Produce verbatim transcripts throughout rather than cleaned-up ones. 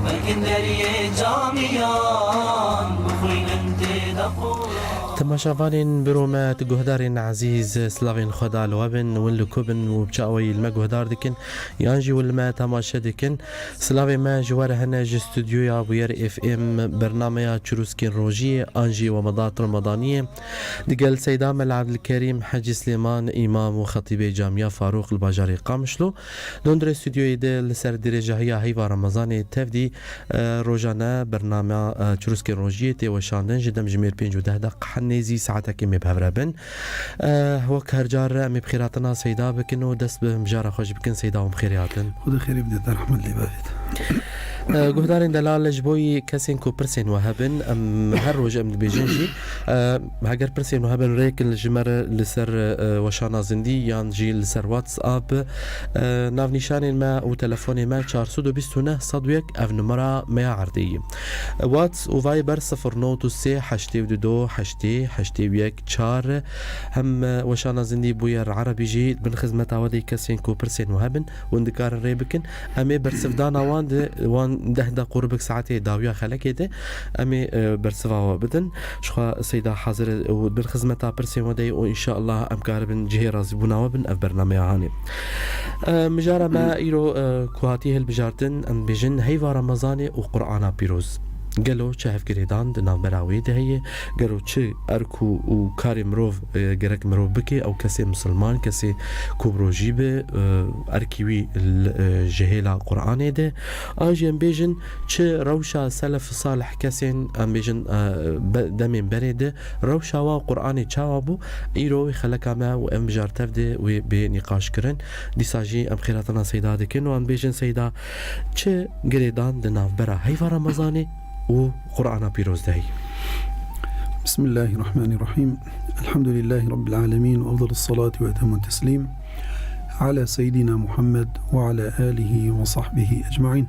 Vekin deriyê camiyan, bixwînin tê de Quran. Temaşevanên birome, guhdarên ezîz, silavên Xweda li we bin, win li ku bin û bi çi awayî li me guhdar dikin, yan jî win li me temaşe dikin. Silavê me ji we re hene ji stûdyoya Bûyer F M, bernameya Çirûskên Rojiyê, an jî Wemadat Remadaniyê. Digel Seyda Mela Ebdilkerîm Hecî Silêman, îmam û xetîbê Camiya Farûq li bajarê Qamişlo. Di hundirê stûdyoyê de li ser dirêjahiya heyva Remezanê tevdî, e, rojane bername, e, Çirûskên Rojiyê tê weşandin, ji dem ji mêr pênc û deh deqe nêzî saetekê me bi hev re bin. E, wek her car em ê bi xêratina Seyda bikin û dest bi mijara xwe jî bikin. Seyda, hûn bi xêrê hatin. Xwedê xêrê bide te, rehmet lê bavêt. E, guhdarên delal, ji bo yî kesên ku pirsên we hebin, em her roj em dibêjin jî, e, heger pirsên we hebin, rêkin li ji me re li ser, e, weşana zindî yan jî li ser WhatsApp, e, navnîşanên me û telefonê me çar sed û bîst û neh sed û yek, ev numara me ya erdê ye. WhatsApp û Viber sifir nod û sê heştê û du heştê heştê û yek çar. Hem, e, weşana zindî Bûyer Erebî jî bin xizmeta we de, kesên ku pirsên we hebin, hûn dikarin rê bikin. Em ê bersivdana wan di wan deh deq û rubik saetê dawiya xelekê de em ê, e, bersiva we bidin. Jixwe Seyda hazir e û bin xizmeta pirsên we de ye û înşallah em karibin cihê razîbûna we bin ev bernameya hanê. E, mijara me îro, e, ku hatiye hilbijartin, em bêjin heyva Remezanê û Qur'ana Pîroz. Gelo çi hevgirêdan di navbera wê de heye? Gelo çi erk û, û karê mirov, e, gerek mirov bike? Ew kesê misilman, kesê ku bi rojî be, e, erkî wî li, e, ji hêla Qur'anê de. An jî em bêjin çi rewşa selef salih kesên, em bêjin, e, be-, demên berê de rewşa wa Qur'anê çawa bû? Îro wê xeleka me û em mijar tev de wê bê nîqaş kirin. Dîsa jî em xêratina Seyda dikin û em bêjin Seyda, çi girêdan di navbera heyva Remezanê û Qur'ana Pîroz de heye? بسم الله الرحمن الرحيم. الحمد لله رب العالمين وأفضل الصلاة وأتم التسليم على سيدنا محمد وعلى آله وصحبه أجمعين.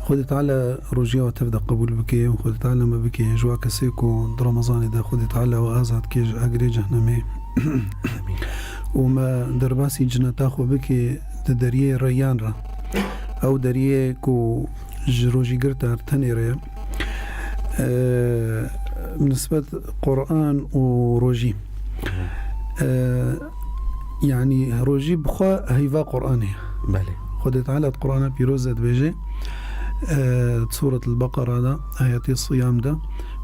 Xwedê Teala rojiya we tev de qebûl bike û Xwedê Teala me bike ji wa kesê ku di Remezanê de Xwedê Teala we azad ke ji agirê cehnemê. Amîn. Û me derbasî cineta xwe bike di deriyê Reyyan re. Ew deriyê ku ji rojîgirta tenê re ye. Eee, nisbet Qur'an û rojî. Eee, yanî rojî bi xwe heyva Qur'anê ye. Belê. Xwedê Teala di Qur'ana Pîroz de dibêje, eee, di Sûretil Beqera de, ayetê siyam de,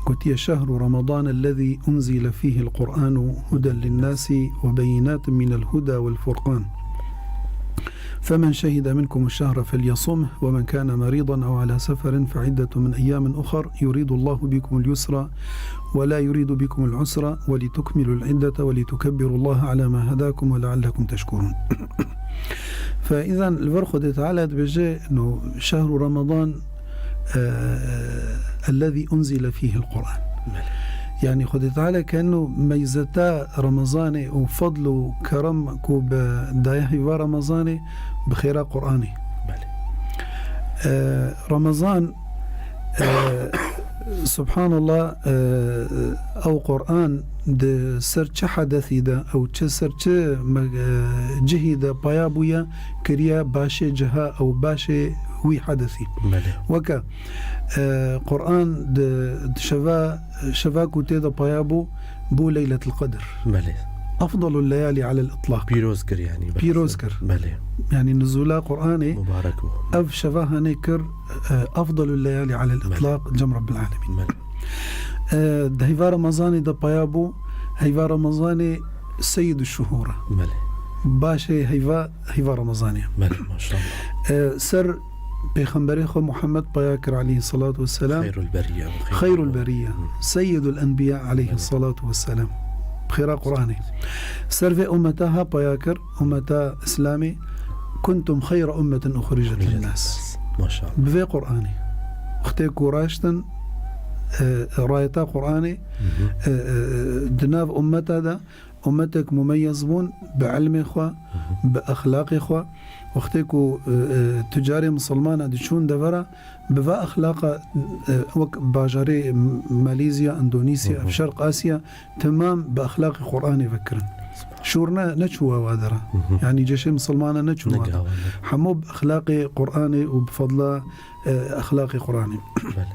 gotiye, شهر رمضان الذي أنزل فيه القرآن هدى للناس وبينات من الهدى والفرقان. فمن شهد منكم الشهر فليصمه ومن كان مريضا أو على سفر فعدة من أيام أخر يريد الله بكم اليسر ولا يريد بكم العسر ولتكملوا العدة ولتكبروا الله على ما هداكم ولعلكم تشكرون. فإذا الفرق دي تعالى دبجي إنه شهر رمضان، آه، الذي أنزل فيه القرآن. بلى. Yani Xwedê Teala keno meyzeta Remezanê û fadl û kerem ku bi daye heyva Remezanê bi xêra Qur'anê. Belê. Ee, Remezan, ee, Subhanallah, ee, ew Qur'an di ser çi hedefî de, ew çi ser çi me-, ee, cihî de paya bûye, kiriye başê ciha ew başê wî hedefî. Belê. Weke, ee, Qur'an di, di şeva, şeva ku tê de paya bû, bû Leyletul Qedr. Belê. Afdalul leyali alel itlaq. Pîroz kir yani. Pîroz kir. Belê. Yani nuzula Qur'anê. Mubarek bû. Ev şeva hanê kir, e, afdalul leyali alel itlaq, cem Rabbil alemin. Belê. E, di heyva Ramazanê de paya bû, heyva Ramazanê seyyid şuhura. Belê. Başê heyva, heyva Ramazanê. Belê, maşallah. E, ser Pêxemberê xwe Muhammed paya kir aleyhissalatu vesselam. Xeyrul beriye. Xeyrul beriye. Hı. Seyyidul enbiya aleyhissalatu vesselam. Xêra Qur'anê. Ser vê ummeta ha paya kir, ummeta Islamê, "Kuntum xeyra ummetin uxrijat linnas." Maşallah. Bi vê Qur'anê. Wextê ku raştin, e, rayeta Qur'anê, hı hı, e, e, di nav ummeta de, ummetek mumeyyez bûn bi ilmê xwe, hı hı, bi exlaqê xwe. Wextê ku, e, e, tucarê misilmana diçûn devera, bi va exlaqa, e, wek bajarê M-, Malezya, Endonîsya, hı hı, ev Şerq Asya, temam bi exlaqê Qur'anê vekirin. Şûr ne, neçû wa dera. Hı hı. Yanî ceşê misilmana neçû Ne wa dera. Hemû bi exlaqê Qur'anê û bi fadla, e, exlaqê Qur'anê. Belê.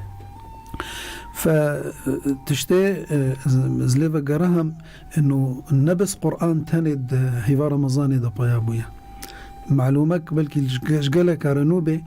Fe, e, tiştê, e, ez, ez lê vegerahim, ino ne bes Qur'an tenê di heyva Remezanê de paya bûye. Malûmek belkî ji ge-, ji gelek re nû bê,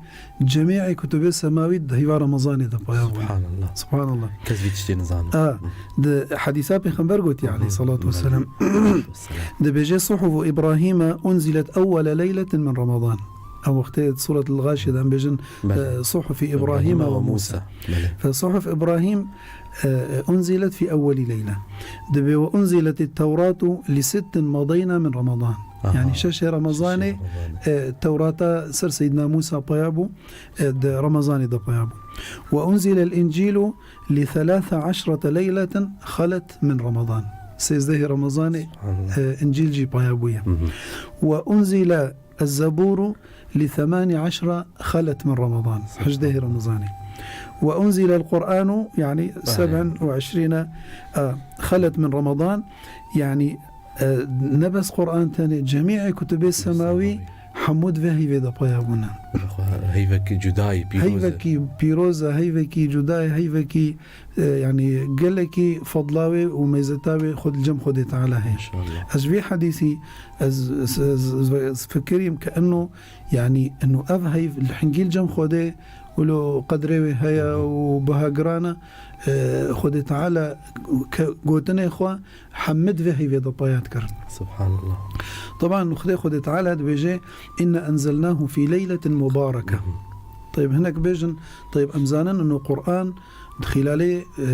cemî kutubê semawî di heyva Remezanê de paya bûye. Subhanallah. Subhanallah. Kes vî tiştê nizane. A, di hedîsa Pêxember gotî, Hı hı. aleyhissalatu Belê. vesselam. Vesselam. Dibêje, "Suhufu Îbrahîme unzilet ewwele leyletin min Remezan." Ew wextê Sûretul Gâşiyê de em bêjin, Belê. e, "Suhufi Îbrahîme ve Mûsa." Belê. Fe Suhuf Îbrahîm, e, e, unzilet fî ewwelî leyla. Dibê, "Ve unzilet Tewratu li sittin madeyna min Remezan." Aha. Yanî şeşê Remezanê, Şeşê Remezanê. e, Tewrata ser Seyyidina Mûsa paya bû, e, di Remezanê de paya bû. "Ve unzilel Încîlu li thelâthe eşrete leyleten xalet min Remezan." Sêzdehê Remezanê, Subhanallah. e, Încîl jî paya bûye. Hı hı. "Ve unzile ez-Zebûru li themani eşre xalet min Remezan." Hejdehê Remezanê. "Ve unzilel Qur'anu", yanî Belê. seb'en ve eşrîne, e, xalet min Remezan. Yanî, e, ne bes Qur'an tenê, cemî kutubê semawî Semawî. hemû di vê heyvê de paya bûne. Heyvekî cudayî, pîroz e. Heyvekî pîroz e, heyvekî cudayî, heyvekî, e, yanî gelekî fadla wê û mêzeta wê xwe li cem Xwedê Teala heye. Înşallah. Ez vî hedîsî, ez, ez, ez, ez, ez fikirîm ke eno, yanî eno ev heyv li hingî li cem Xwedê wilo qedrê wê heye Hı hı. û biha giran e, e, Xwedê Teala ke gotinê xwe hemî di vê heyvê de paya dikirin. Subhanallah. Teban Xwedê, Xwedê Teala dibêje, "Inna enzelnahu fî leyletin mubareke." Hı hı. Teyb, hinek bêjin, teyb, em zanin ino Qur'an di xîlalê, e,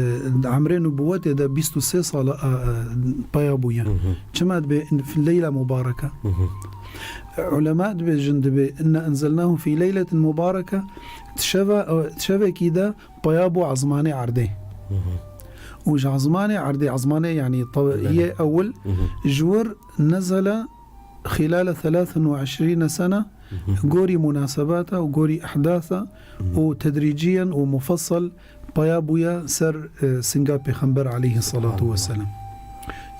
di emrê nubûwetê de bîst û sê sala, e, e, paya bûye. Hı hı. Çima dibê in-, fî leyla mubareke? Hı hı. Ulema dibêjin, dibê, "Inna enzelnahu fî leyletin mubareke", di şeva, e, di şevekî de paya bû ezmanê erdê. Hı hı. Û ji ezmanê erdê, ezmanê, yanî, tabi-, Belê. yê ewil, Hı hı. ji wir nezele xîlale thelâthin ve eşrîne sene, Hı hı. gorî munasebata û gorî ihdasa Hı hı. û tedrîciyen û mufassal paya bûye ser, e, singa Pêxember aleyhissalatu Subhanallah. vesselam.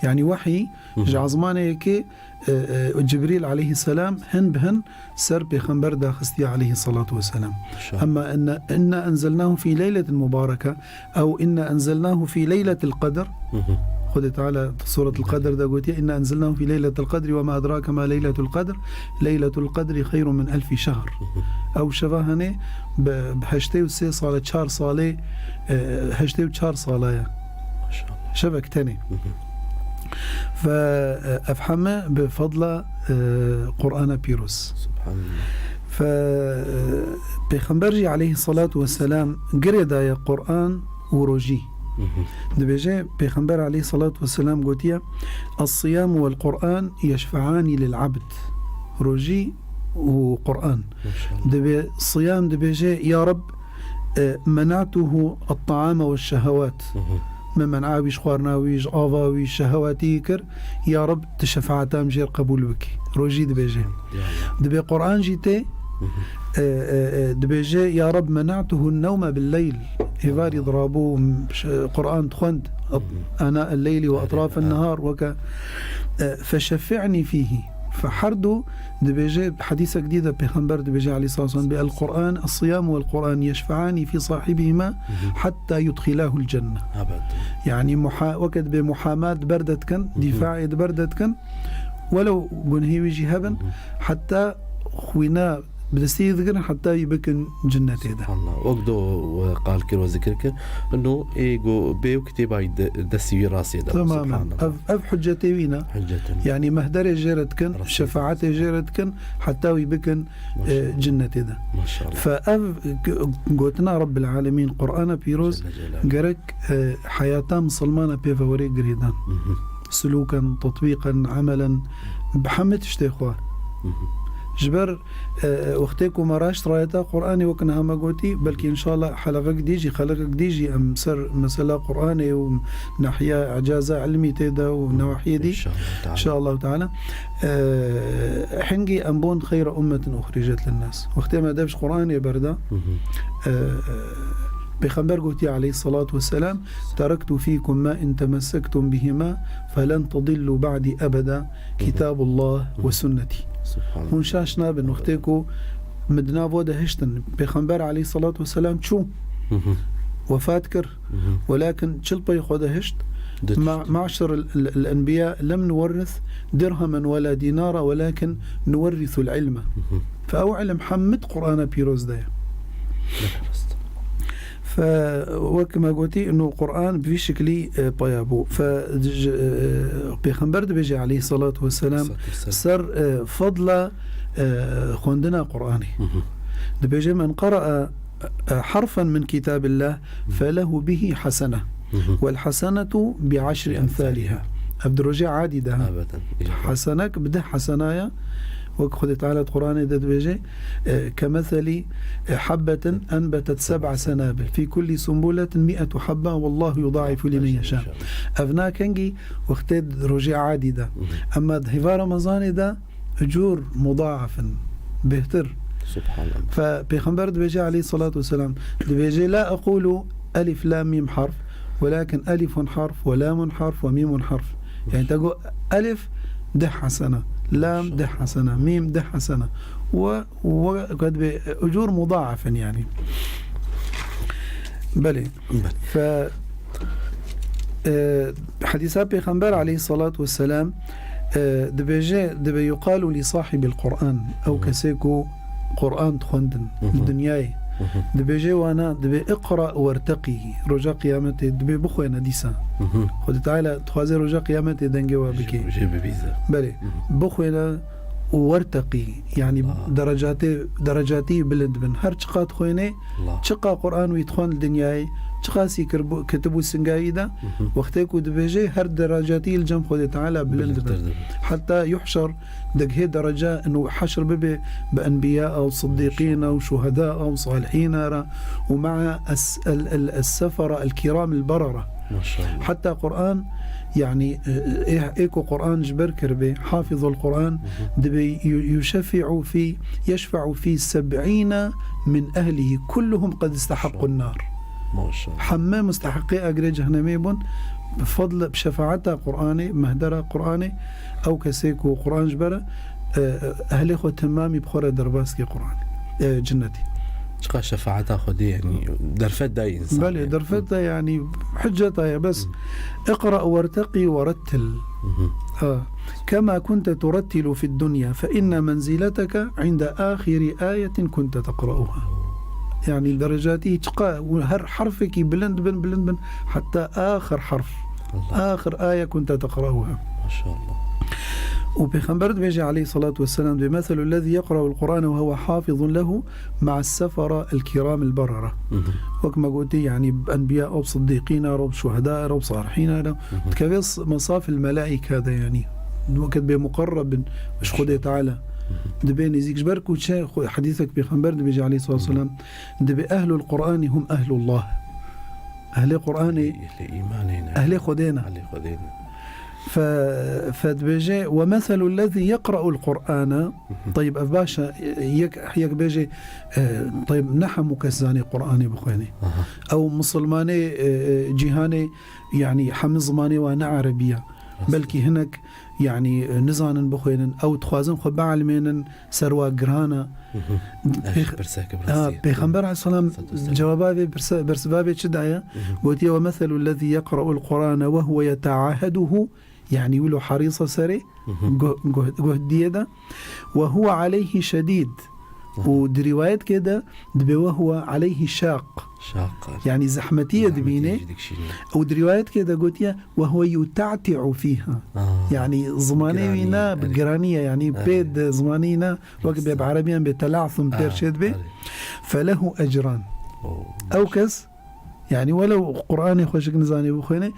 Yanî, wehî Hı hı. ji ezmanê yekê e, e, Cibrîl aleyhisselam hin bi hin ser Pêxember daxistiye aleyhissalatu vesselam. Şa. Emma inna, inna enzelnahu fî leyletin mubareke ew inna enzelnahu fî leyletil qedr. Hı hı. Xwedê Teala Sûretul Qedr de gotiye, "Inna enzelnahu fî leyletil qedri ve ma edrake ma leyletul qedr. Leyletul qedri xeyrun min elfî şehr." Hı hı. Ew şeva hene bi, bi heştê û sê sale, çar salê, e, heştê û çar sala ye. Maşallah. Şevek tenê. Hı hı. Ve, e, ev heme bi fadla, e, Qur'ana pîroz. Subhanallah. Ve, e, Pêxember jî aleyhissalatu vesselam girê daye Qur'an û rojî. Hı hı. Dibêje, Pêxember aleyhissalatu vesselam gotiye, "Es-siyamu vel Qur'an yeşfe'ani lil abd." Rojî û Qur'an. Maşallah. Dibê siyam dibêje, "Ya Reb, e, mena'tuhu at-ta'ama ve şehewat." Hı hı. Me men'a wî ji xwarina wî, ji ava wî, şehewatî kir. Ya Reb, tu şefaeta min jê re qebûl bikî. Rojî dibêje. Ya Allah. Dibê Qur'an jî tê, Hı hı. e, e, e, dibêje, "Ya Reb, mena'tuhu an-nawme bil-leyl." Êvarî dirabû, m-, ş-, Qur'an dixwend, Hı hı. ana el-leyli ve Belê, etraf ha. en-nehar, weke, e, "Feşeffi'ni fîhî." Fe her du dibêje, hedîsek dî de Pêxember dibêje aleyhissalatu vesselam, "Bi el-Qur'an, es-siyam vel-Qur'an yeşfe'ani fî sahibihima Hı hı. hatta yudkhilahul cenne." Ebed. Yanî muha-, weke dibê muhamat ber de dikin, Hı hı. dîfaê di ber de dikin, welew gunhê wî jî hebin, Hı hı. heta xwîna bi destî digirin heta wî bikin cinnetê de. Subhanallah. Wek do we qal kir, we zikir kir. Ino ê go bê û kitêba wî de, destî wî rastê de. Temamen. Subhanallah. Ev, ev hüccetê wî ne. Hüccetê wî. Yanî mehderê jê re dikin, Rastê. şefaetê jê re dikin, heta wî bikin, Maşallah. e, cinnetê de. Maşallah. Fe ev g-, gotina Rabbil Alemîn, Qur'ana pîroz, Celle Celaluhu. gerek, e, heyata misilmana pê ve were girêdan. Hı hı. Silûken, tetbîqen, emelen, bi hemî tiştê xwe. Hı hı. Ji ber, e, wextê ku me raşt rayeta Qur'anê wek niha me gotî, belkî înşallah heleqek dî jî, xeleqek dî jî em ser mesela Qur'anê û nahiya icaza ilmî tê de û newahiyê dî. Înşallah Teala. Înşallah Teala. E, hingî em bûn xeyra ummetin uxricet linnas. Wextê me dev ji Qur'anê berda, Hı hı. e, e, Pêxember gotiye aleyhissalatu vesselam, "Terektu fîkum ma in temessektum bihima felen tedillu ba'dî ebeda, kitabullah ve sünnetî." Subhanallah. Hûn şaş nabin, wextê ku min di nav we de hiştin. Pêxember aleyhissalatu vesselam çû, Hı hı. wefat kir. Hı hı. Welakin çi li pey xwe de hişt? Dû Ma-, tişt. Maşer el, el, el enbiya lem nuwerrith dirhemen wela dinara, welakin nuwerrithu el ilme. Hı hı. Fe ew ilm hemî di Qur'ana pîroz de ye. Rast. Fe wek me gotî, ino Qur'an bi vî şiklî, e, paya bû. Fe, ji, e, Pêxember dibêje aleyhissalatu vesselam Salatu vesselam. ser, e, fadla, e, xwendina Qur'anê. Hı hı. Dibêje, "Men qara'a, e, harfen min kitabillah, felehu bihi hasene. Hı hı. Vel hasenetu bi aşri emsaliha." Ev di rojê adî de ha. Ebeden. Hasenek bi deh hasena ye. Wek Xwedê Teala di Qur'anê de dibêje, e, "Kemeselî, e, habbetin enbetet seb'a senabil. Fî kulli sunbuletin mi'etu habba, wallahu yudaifu limen yeşâ." Ev na kengî wextê di rojê adî de. Hı hı. Emma di hêva Remezanê de ecûr mudaaf in, bêhtir. Subhanallah. Fe Pêxember dibêje aleyhissalatu vesselam, dibêje, "La aqulu elif lam mîm harf, welakin elifun harf, ve lamun harf, ve mîmun harf." Yani te got elif deh hasene, lam deh hasene, mîm deh hasene. Ve, ve, qed be ecûr mudaaf in yani. Belê. Belê. Fe, e, Hedîsa Pêxember aleyhissalatu vesselam, e, dibêje, dibe yuqalu li sahibil Qur'an, ew Hı hı. kesê ku Qur'an dixwendin Hı hı. di dinyayê. Hı hı. Dibêje wana, dibe iqra werteqî, roja qiyametê dibe bixwêne dîsa. Hı hı. Xwedê Teala dixwaze roja qiyametê dengê we bikê. Jê, jê bibîze. Belê. Hı hı. Bixwêne û werteqî, yani Allah. derecatê, derecatî bilind bin. Her çiqat xwênê, Allah. Çiqa Qur'an wî dixwend li dinyayê, çiqasî kiribû, kitibû singayî de, Hı hı. wextê ku dibêje her derecatî li cem Xwedê Teala bilind Bilindtir dibe. dibe. Heta yuhşer digihê dereca ino heşr bibe bi enbiya û siddîqîna û şuheda û salihîna re û ma'a es-, el, el, es-sefera el kiram el barara. Maşallah. Heta Qur'an, yani, e, e, ê ku Qur'an ji ber kiribe, hafizul Qur'an, Hı hı. dibe yu-, yuşeffi'u fî, yeşfe'u fî seb'îne min ehlihi, kulluhum qed istehaqqun nar. Maşallah. Hemme mustehiqê agirê cehennemê bûn, bi fadl, bi şefaeta Qur'anê, mehdera Qur'anê, ew kesê ku Qur'an ji ber e, e, ehlê xwe temamî bi xwe re derbas ke Qur'anê, e, cinnetê. Çiqa şefaeta Xwedê, yani, derfet dayê însan, Belê, yani. derfet da, yani, hiceta ye, bes. Hı. "Iqra werteqî werettil." Hı hı. Ha. "Kema kunte turettilu fid dunya, fe inne menzileteke inde ahiri ayetin kunte teqra'uha." Yani, derecatî çiqa, her harfekî bilind bin, bilind bin, heta axir harf. Allah. Axir aye kunte teqra'uha. Maşallah. Û Pêxember dibêje aleyhissalatu vesselam, dibê, "Meselul lezî yeqra'ul Qur'ane ve huve hafizun lehu ma'as sefara el kiram el barara." Hı hı. Wek me gotî, yani, enbiya û siddîqîna re, şuheda re, salihîna re, Hı hı. dikeve s-, mesafil melaîka de, yani, wekî bê muqerreb bin ji Xwedê Teala. Hı hı. Dibê nêzîk, ji ber ku çi, xwe, hedîsek Pêxember dibêje aleyhissalatu Hı hı. vesselam, dibê ehlul Qur'ani hum ehlullah. Ehlê Qur'anê, Ehlê îmanê ne. ehlê Xwedê ne. Ehlê Xwedê ne. Fe, fe dibêje, "Ve meselul lezî yeqra'ul Qur'ana." Hı hı. Teyib, ev baş e, yek, yek bêje, e, teyib, ne hemû kes zanê Qur'anê bixwêne. Aha. Ew misilmanê, e, e, cîhanê, yani, hemî zimanê wan ne erebî ye. Rast. Belkî hinek, yani, e, nizanin bixwênin. Ew dixwazin xwe bielmênin, ser wa giran e. Hı hı. Pêx-, Ev pirseke bi ha, rastî. Pêxember aleyhisselam Salatu vesselam. cewaba vê pirse-, bersiva vê çi daye? Hı hı. Gotiye, "Ve meselul lezî yeqra'ul Qur'ane ve huve yeteaheduhu", yani wilo herîsa serê, Hı hı. guh-, guh-, guhdiyê de, "ve huve aleyhi şedîd." Hı hı. Û di rîwayetkê de dibe, "Ve huve aleyhi şaq." Şaq. Yani zehmetiyê Zehmetiyê dibîne. jî dikişîne. Û di rîwayetkê de gotiye, "Ve huve yuta'ti'u fîha." Ah, Yani zimanê wî giranî, ne bi erê. giranî ye, yani Erê. pê di zimanî ne, wek bê bi Rast. erebiyan bê tela'sum Ah, têr çê dibe. erê. "Felehu ecran." Oo, Ew kes, yani welew Qur'anê xweşik nizanê bixwêne,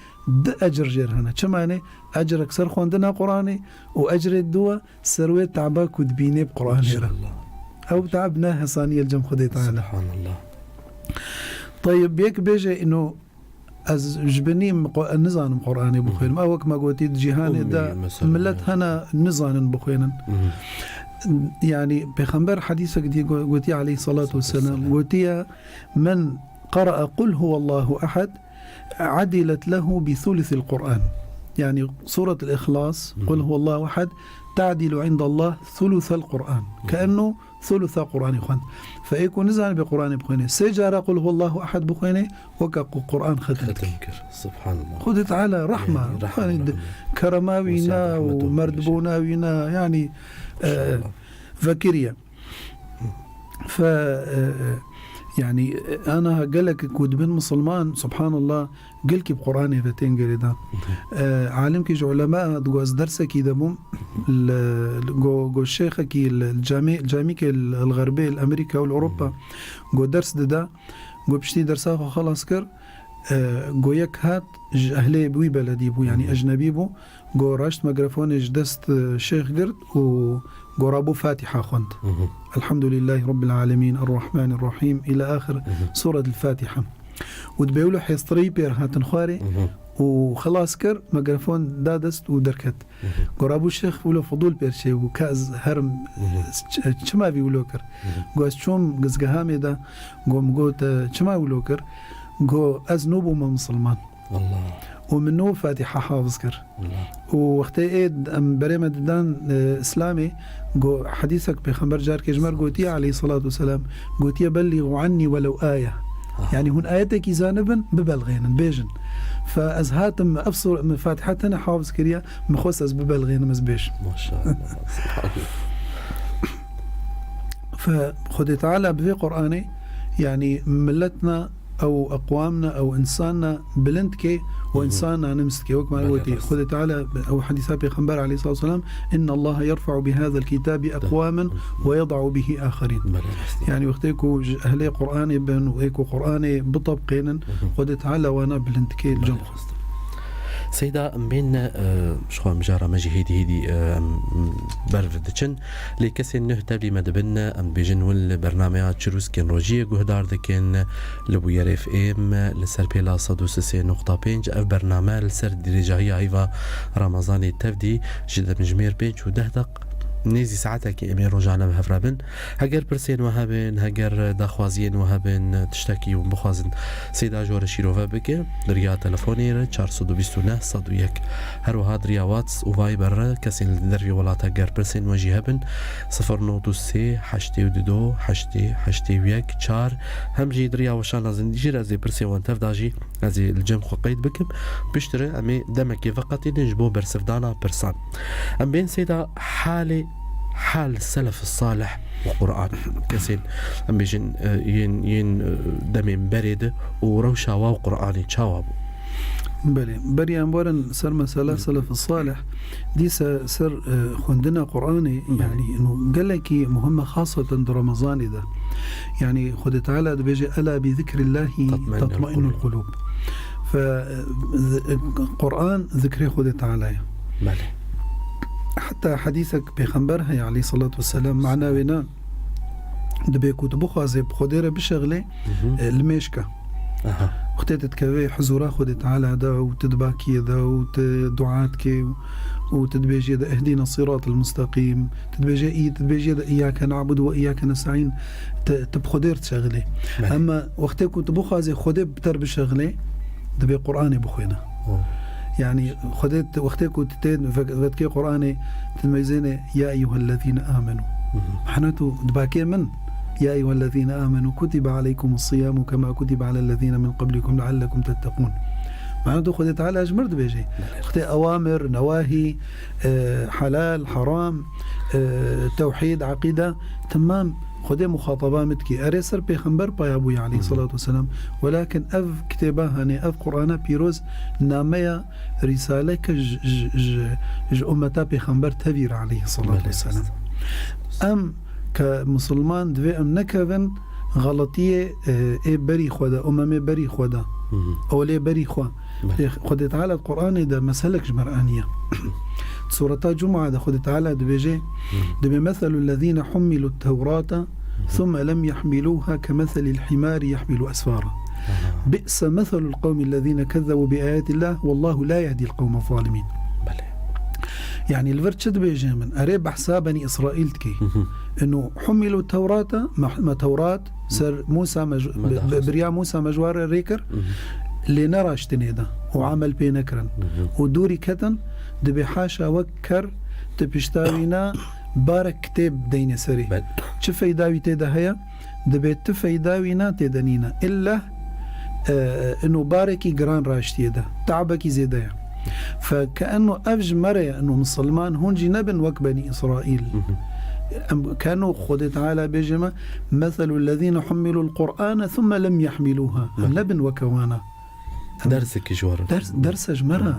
di ecr jêr hene. Çima ne? Ecrek ser xwendina Qur'anê û ecrê duwa ser wê taba ku dibînê bi Qur'anê re. Maşallah. Ew tab ne hesanî ye li cem Xwedê Teala. Subhanallah. Teyib, yek bêje, ino, ez ji binî min qo-, nizanim Qur'anê bixwînim. Hı hı. Ew wek me gotî, di cîhanê Ummî, de mesela, milet yani. hene nizanin bixwînin. Hı hı. Yani, Pêxember hedîsek dî go-, gotiye aleyhissalatu vesselam, Vesselam. gotiye, "Min قرأ قل هو الله أحد عدلت له بثلث القرآن. يعني سورة الإخلاص، قل هو الله أحد، تعدل عند الله ثلث القرآن. كأنه ثلث قرآن يخوان. فإيكو نزان بقرآن بخوينه. سجارة قل هو الله أحد بخوينه، وكا قو-، قرآن ختم. ختم كر. سبحان الله. خد تعالى رحمة. يعني رحمة، يعني رحمة. كرماوينا وسعة رحمة ومردبوناوينا، يعني، آه، فكريا. ف، آه، يعني، أنا قالك كود بن مسلمان، سبحان الله، قلكي بقرآن فتين قريدا. آه، عالم كي جو علماء، دقوز درسكي دبوم، ال-، ال-، جو، جو الشيخ كي ال-، الجامي-، الجامي كي ال-، الغربي، الأمريكا والأوروبا، جو درس ددا، جو بشتي درساخو خلاص كر، آه، جو يك هات ج-، أهلي بوي بلدي بو، يعني أجنبي بو، گۆ ڕشت مەگرەفۆنێ ji dest, e, şêx girt û گۆ rabû Fatiha xwend. الحمد لله رب العالمين، الرحمن الرحيم، إلى آخر سورة الفاتحة. û dibê wilo hêstirî pêr hatin xwarê û xelas kir, megrefon da dest û derket. Gora bû şêx wilo fidûl pêr çêbû, ka ez herim, ç-, çima vî wilo kir? Go ez çûm gizgeha me de, go min got, "Çima wilo kir?" Go ez nû bûme misilman. Allah. Û min nû Fatiha hafiz kir. Allah. Û wextê ê em berê me didan, e, Îslamê, go hedîsek Pêxember carkê ji me re gotiye, aleyhissalatu vesselam, gotiye, "Belligu anni welew aye." Ah. Yani hûn ayetekî zanibin, bibelxênin, bêjin. Fe ez hatim, ev sur-, min Fatiha tene hafiz kiriye, min xwest ez bibelxênim, ez bêjim. Maşallah. Fe Xwedê Teala bi vê Qur'anê, yani milletna ew eqwamna, ew insanna bilind dike û insanna nimz dike. Wek me gotî, Xwedê Teala ew hedîsa Pêxember aleyhissalatu vesselam, "Inna Allaha yerfa'u bi hadha al-kitabi aqwaman ve yeda'u bihi akharin." Belê, rast e. Yani wextê ku ji ehlê Qur'anê bin û ê ku Qur'anê bitabqênin, Xwedê Teala wana bilind dike li cem xwe. Seyda, em bên, e, ji xwe mijara me jî hêdî hêdî, e, em ber diçin. Lê kesên nuh tevlî me dibin, em dibêjin hûn li bernameya Çirûskên Rojiyê guhdar dikin, li Bûyer F M, li ser pêla sed û sê nokta pênc. Ev bername li ser dirêjahiya heyva Ramazanê tevdî ji demjimêr pênc û deh deq nêzî saetekê em ê rojane bi hev re bin. Heger pirsên we hebin, heger daxwaziyên we hebin, tiştekî hûn bixwazin Seyda ji we re şîrove bike, di riya telefonê re çar sed û bîst û neh sed û yek. Her wiha di riya Whats û Viber re kesên li dervê welata ger pirsên we jî hebin, sifir nod û sê heştê û du heştê heştê û yek çar. Hem jî di riya weşana zindî jî re ez ê pirsên wan tev da jî ez ê li cem xwe qeyd bikim. Piştre em ê demekê veqetînin ji bo bersivdana pirsan. Em bên Seyda halê, hal selef salih û Qur'an. Kesên, em bêjin, e, yên, yên, e, demên berê de û rewşa wa û Qur'anê çawa bû? Belê. Berî em werin ser mesela selef salih, dîse ser, e, xwendina Qur'anê, belê, yani, ino gelekî muhim e, xaseten di Remezanê de. Yani Xwedê Teala dibêje, "Ela bi zikrillahi tatmainnul qulub." Fe, e, z-, e, Qur'an zikrê Xwedê Teala ye. Belê. Heta hedîsek Pêxember heye aleyhissalatu vesselam, mana wê ne, dibê ku tu bixwazê bi Xwedê re bişexilê, e, li mêşka. Aha. Wextê tu dikevê huzûra Xwedê Teala de û tu di bakiyê de û tu dua dikê û, û tu dibêjê de, "Ihdina siratal mustaqîm", tu dibêjê î, tu dibêjê de, "Îyake na'budu ve îyake nesta'în", tu, tu bi Xwedê re dişexilê. Belê. Ema wextê ku tu bixwazê Xwedê bi te re bişexilê, dibê Qur'anê bixwêne. Oh. Yani Xwedê te, wextê ku tu tê ve-, vetkê Qur'anê, tu meyzêne, "Ya eyyuhellezîne amenu." Mhm. Hena tu dibakê min, "Ya eyyuhellezîne amenu, kutibe aleykumus siyamu kema kutibe alellezîne min qablikum leallekum tettekûn." Mana tu Xwedê Teala ji mir dibêje. Belê. Wextê ewamir, newahî, e, helal, heram, e, tewhîd, eqîde, temam Xwedê muxataba min dikî. Erê ser Pêxember paya bûye aleyhissalatu vesselam. Welakin ev kitêba, hani ev Qur'ana pîroz nameya rîsaleke ji, ji, ji, ji ummeta Pêxember tevî re aleyhissalatu vesselam. Em ke misilman divê em nekevin xeletiyê, e, ê berî xwe de, umemê berî xwe de, olê berî xwe. Belê. Xwedê Teala di Qur'anê de meselek ji me re aniye. Sureta Cuma de Xwedê Teala dibêje, dibê, "Meselul lezîne hummilut tewrate thumme lem yehmiluha kemeselil himari yehmilu esfara. Aha. Bi'se meselul qewmil lezîne kezzebu bi ayatillah, vallahu la yehdil qewmez zalimin." Belê. Yani li vir çi dibêje min? Erê behsa Benî Îsraîl dikî. Inu hummilu Tewrata, me, me Tewrat ser Musa me ji, bi, bi, biriya Musa me ji wan re rê kir, lê neraştinê de û amel pê nekirin. Û dûrî ketin, dibê haşa wek ker tu pişta wîna barek kitêb deynê serê. Çi feyda wî tê de heye? Dibê tu feyda wî na tê de nîne. Îlla, e, ino barekî giran raştiyê de. Te'bekî zêde ye. Fe ke'eno ev ji me re ye, ino misilman hûn jî nebin wek Benî Îsraîl. Em, ke'eno Xwedê Teala bêje me, "Meselul lezîne hummilul Qur'ane thumme lem yehmilûha." Em nebin weke wana. Em Dersekî ji we re. Ders, derse ji me re.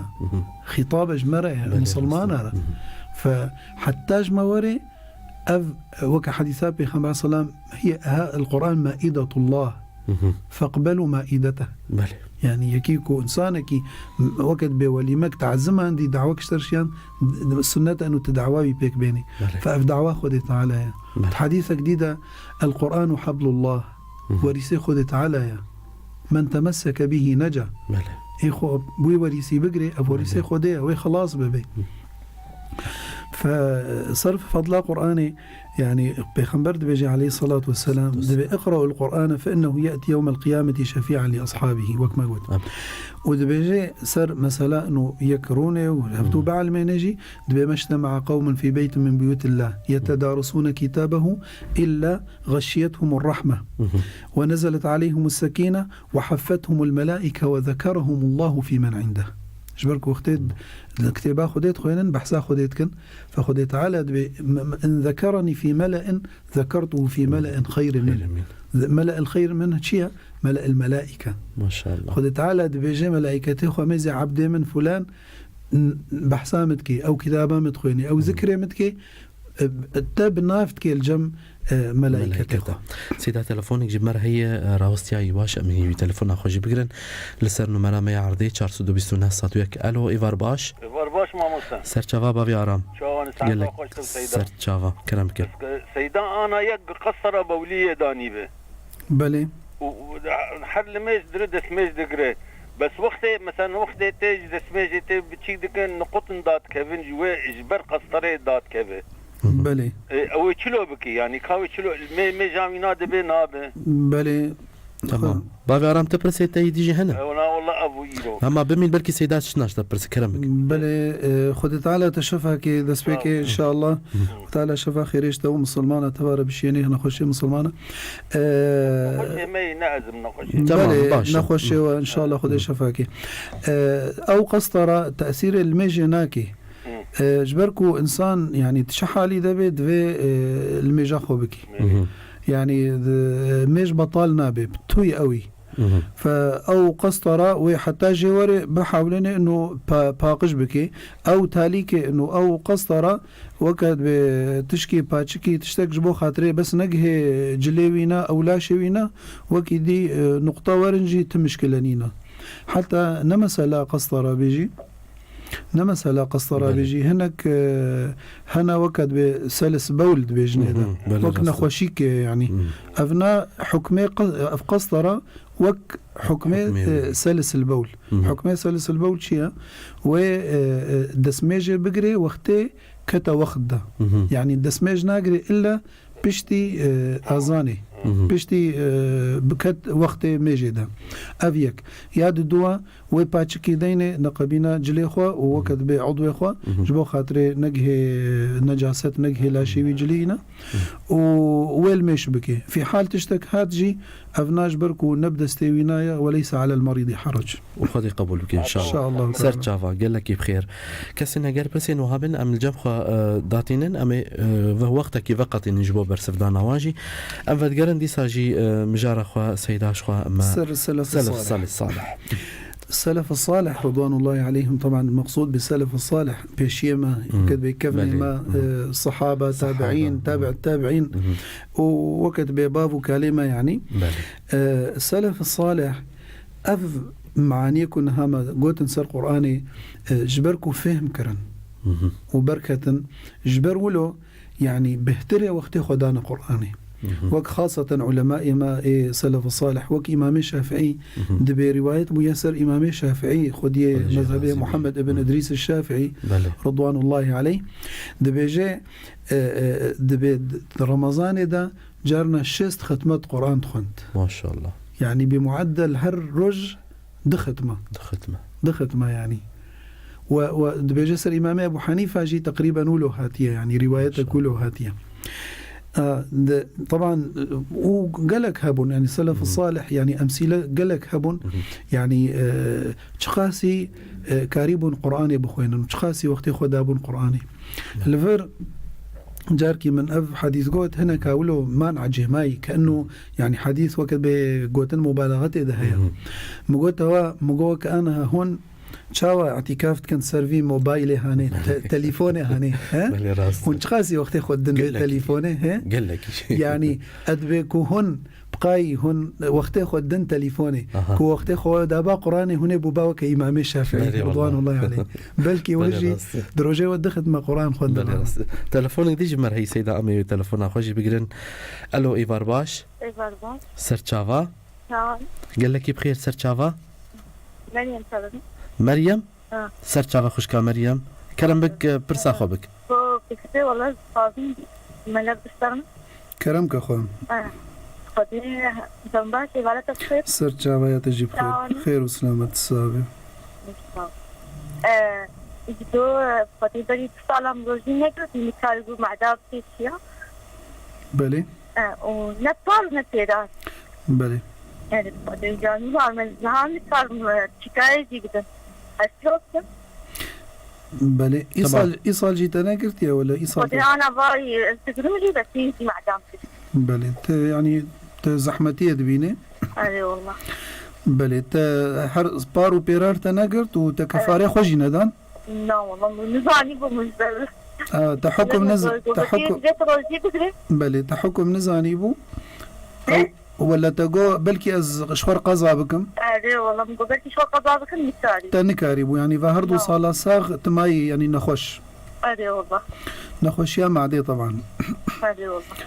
Xîtabe ji me re ye, misilmana re. Fe heta ji me were, Ev, weke hedîsa Pêxember selam, hiye, ha, el-Qur'an maîdetullah. Feqbelu maîdeteh. Belê. Yani yekî ku insanekî m-, weke dibê welîmek, taziman dî, dawek ji ser şiyan, d-, d-, sunnet enu tu dawa wî pêk bênî. Belê. Fe ev dawa Xwedê Teala ye. Belê. Hedîsek dî de, "El-Qur'anu hablullah." Werîsê Xwedê Teala ye. "Men temesseke bihi neca." Belê. Ê xwe wî werîsî bigirê, ev werîsê Belê. Xwedê ye, wê xelas bibe. Fe serf fadla Qur'anê, yani Pêxember dibêje aleyhissalatu vesselam, Vesselam. Dibê, "Iqra'ul Qur'ane fe innehu ye'ti yevmel qiyameti şefî'en li ashabihi", wek me got. Em. Û dibêje ser mesela ino yek rûnê û hevdû Hı. be'lmêne jî, dibê, "Meştema'a qewmun fî beytin min buyutillah yetedarusûne kitabehu illa ğeşşiyethumur rahme Hı hı. ve nezelet aleyhumus sekîne ve haffethumul melâike ve zekerehumullahu fîmen indeh." Ji ber ku wextê di kitêba Xwedê dixwênin, behsa Xwedê dikin. Fe Xwedê Teala dibê, "M-, m-, in zekerani fî mele'in, zekertuhu fî mele'in xeyrin min." Xeyrin min. Ze-, mele'il xeyr min çi ye? Mele'il melâike. Maşallah. Xwedê Teala dibêje melaîketê xwe, "Mêze ebdê min fulan, n-, behsa min dikê, ew kitaba min dixwênê, ew Hı. zikrê min dikê." E, te bi nav dikê li cem, e, melaîketê xwe. Seyda, telefonek ji me re heye, e, rawestiyayî baş, em hî wî telefona xwe jî bigirin. Li ser numera me ya erdê çar sed û bîst û neh sed û yek. Alo, êvar baş. Êvar baş mamoste. Ser çava bavê Aram. Çawan, saeta Gelek xweş be Seyda. Ser çava. Kerem bike. Seyda, ana yek qestera bewliyê danî be. Belê. Û, û her limêj dire destmêj digire. Bes wextê, mesela wextê tê ji destmêjê tê biçîk dikin, niqotin dadikevin ji wê, ji ber qestarê dadikeve. Hı hı. Belê. E, ew ê çilo bike, yani ka wê çilo, mê-, mêjan wî na dibe, nabe. Belê. Tamam. Bavê Aram, tu pirsê te yî dî jî hene? E, na, wela ev û îro. Ama bimîn belkî Seyda tişt naşta pirsi, kerem bike. Belê, e, Xwedê Teala te şefa ke destpêkê, Sağ ol. inşallah. Hı. Teala şefa xêrê ji te û misilmana te va re bişînê, nexweşê misilmana. E, Nexweşê me yî, ne ez im nexweşê. Tamam, belê, baş. Nexweşê we, inşallah, Xwedê şefa ke. E, ew qestara tesîrê li mêjê nake. Hı. E, ji ber ku insan, yani, di çi halî de be, divê, e, li mêja xwe bikî. Hı hı. Yani, di, mêj betal nabe, bi tûyê ewî. Hı hı. Fe ew qestara wê heta jê were bihewlêne ino pa-, paqij bike. Ew talîke ino ew qestara weke be tişkî paçikî tiştek ji bo xatirê bes negihê cilê wî ne ew laşê wî ne wekî dî, e, nuqta werin jî ti mişkile nîne. Heta ne mesela qestara bêjî, ne mesela qestara Belê. bêjî, hinek, e, hene weke dibê selis bewl dibêjinê Hı hı, de. belê Wek rast e. nexweşîkê, yani. Hı. Ev na hukmê qe-, ev qestara wek hukmê, Hukmê e, wê. selisil bewl. Hı hı. Hukmê selisil bewl çi ye? Wê, e, e, destmêjê bigirê wextê kete wext de. Hı hı. Yani destmêj nagirê illa piştî, e, ezanê. Hı hı. Piştî, e, biket wextê mêjê de. Ev yek. Ya di dua wê paçikî deynê neqebîna cilê xwe û weke dibê udwê xwe Hı hı. ji bo xatirê negihê necaset, negihê laşê wî cilî ne. û wê li mêş bike. Fî hal tiştek hat jî, ev na ji ber ku ne bi destê wî naye, "Ve leyse alel merîdî herac." Û Xwedê qebûl bike, inşallah. İnşallah. Ser çava, gelekî bi xêr. Kesên heger pirsên wiha bin, em li cem xwe, e, datînin, em ê, e, ve wextekî veqetînin ji bo bersivdana wan jî. Em vedigerin dîsa jî, e, mijara xwe, seyda ji xwe, me Ser Selef Selef Salih. Salih Salih. Selef Salih, ridwanullahi aleyhim, taban, meqsûd bi Selef Salih, pêşiyê me, Hmm. weke dibê kevnê Belê. me, Hmm. e, sahaba, Sahaba. tabi'în, Hmm. tabi'ut tabi'în, Hmm. û weke dibê bav û kalê me, yani. Belê. E, Selef Salih, ev maniyê ku niha me gotin ser Qur'anê, e, ji ber ku fêhm kirin Hmm. û berketin, ji ber wilo, yani, bêhtirê wextê xwe dane Qur'anê. Mhm. Wek xaseten ulema'ê me ê Selef Salih, wek Îmamê Şafi'î, Mhm. dibê rîwayet bûye ser Îmamê Şafi'î, xwediyê Xwediyê mezhebê razî be. Muhammed ibn Mhm. Îdrîs Şafi'î, Belê. Ridwanullahi aleyh, dibêje, e, e, dibê di Remezanê de carna şêst xetmet Quran dixwend. Maşallah. Yanî bi mueddel her roj du xetma. Du xetma. Du xetma yanî. We, we dibêje ser Îmamê Ebu Hanîfa jî teqrîben wilo hatiye, yanî rîwayetek Maşallah. wilo hatiye. A, de, teban, û gelek hebûn, yanî Selef Hı hı. Salih, yanî emsîle gelek hebûn. Hı hı. Yanî, e, çiqasî, e, karîbûn Qur'anê bixwênin, çiqasî wextê xwe dabûn Qur'anê. Hı. Li vir carkî min ev hadîs got, hineka wilo man ecêmayî, ke eno, yanî hadîs weke bê gotin mubalaxetê de heye. Hı hı. Min got, ewa, min got ke ana hûn çawa îtîkaf dikin ser vî mobaylê hanê, te-, telîfonê hanê, he? Belê, rast. Hûn çiqasî wextê xwe din vê Gelekî. telîfonê, he? Gelekî. Yanî, ez dibê ku hûn, bi qayî hûn wextê xwe din telîfonê, Aha. ku wextê xwe daba Qur'anê hûnê bûba weke Îmamê Şafîî, Belê, ridwanullahi wallah. aleyh. Belkî Belê, wê jî rast. di rojê we du xetma Qur'an xwendin. Belê, rast. Telefonek dî ji me re heyî Seyda, em ê telefona xwe jî bigirin. Elo, êvar baş. Êvar baş. Ser çava. Çawa? Gelekî bi xêr, ser çava. Meryem Çalın. Meryem? Ha. Ser çava xwişka Meryem. Kerem bik, e, pirsa xwe bik. Ko pirsê, wala dixwazim mele bistern. Kerem ke xwe. Ha. Xwedê dem baş, êvara te xêr. Ser çavaya te jî bi xêr. Sağ olun. Xêr û selamet, sabe. Sağ ol. E, ji do, e, Xwedê berî du salan rojî nekir, nikar bû mada pêşiya. Belê. E, û ne par ne pêra. Belê. Evet, Xwedê canî var, me niha nikarim, e, çikayê jî bidim. Ez yoktum. Belê. Îsal, Tamam. îsal jî te negirtiye wele, îsal Xwedê te ana vay, ez digirim jî, bes nî jî madam kir. Belê. Te, yanî, te zehmetiye dibîne? Erê, wallah. Belê. Te her par û pêrar te negirt û te Evet. kefare xwe jî nedan? Na, wallah, min nizanî bû min ji ber. Ha, te hukum niz-, te hukum Belê, te hukum nizanî bû? He? Ew, wele te got, belkî ez ji xwe re qeza bikim. Erê, wallah, min got, belkî ji xwe qeza bikim, nikarî. Te nikarî bû, yanî ve her du Na. sala sax tu mayî, yanî nexweş. Erê, wallah. Nexweşiya madê, teban. Erê, wallah.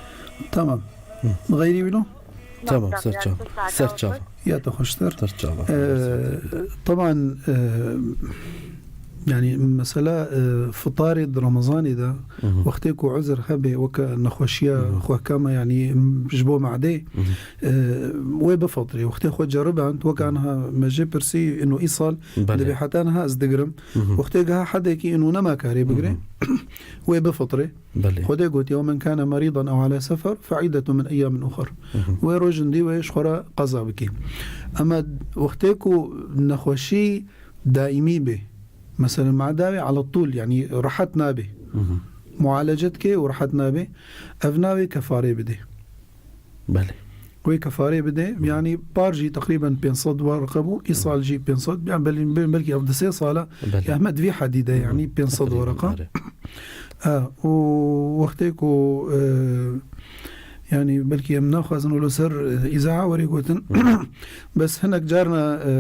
Tamam. Hı. Xeyrî wî lo? Tamam, ser çava. Ser çava. Ya te xweştir. Ser çava. Ee, teban, ee, yanî mesela, ee, fitarê di Remezanê de, Hı hı. wextê ku uzr hebe, weke nexweşiya Hı hı. xwehka me, yanî ji bo madê, Hı hı. ee, wê bifitrê. Wextê xwe ceriband, weke Hı hı. anha me jê pirsî, ino îsal, Belê. dibê heta niha ez digirim. Hı hı. Wextê giha hedekî, ino nema karê bigire, Hı hı. wê bifitrê. Belê. Xwedê gotiye, "ومن كان مريضا أو على سفر فعدة من أيام أخر." Mhm. Wê rojin dî wê ji xwe re qeza bikî. Ema wextê ku nexweşî daîmî bê, meselen, mada wê ala tûl, yanî rehet nabe. Mhm. Mualece dike û rehet nabe, ev navê kefarê bide. Belê. Wê kefarê bide, yanî par jî teqrîben pênc sed wereqe bû, îsal jî pênc sed, yan belkî, belkî ev di sê sala, Belê. ya me di vî hedî de, yanî pênc sed Teqrîben, wereqe. erê. Ha, û wextê ku, e, yanî belkî em naxwazin wilo ser, e, îzaha werê gotin. Bes hinek carna, e,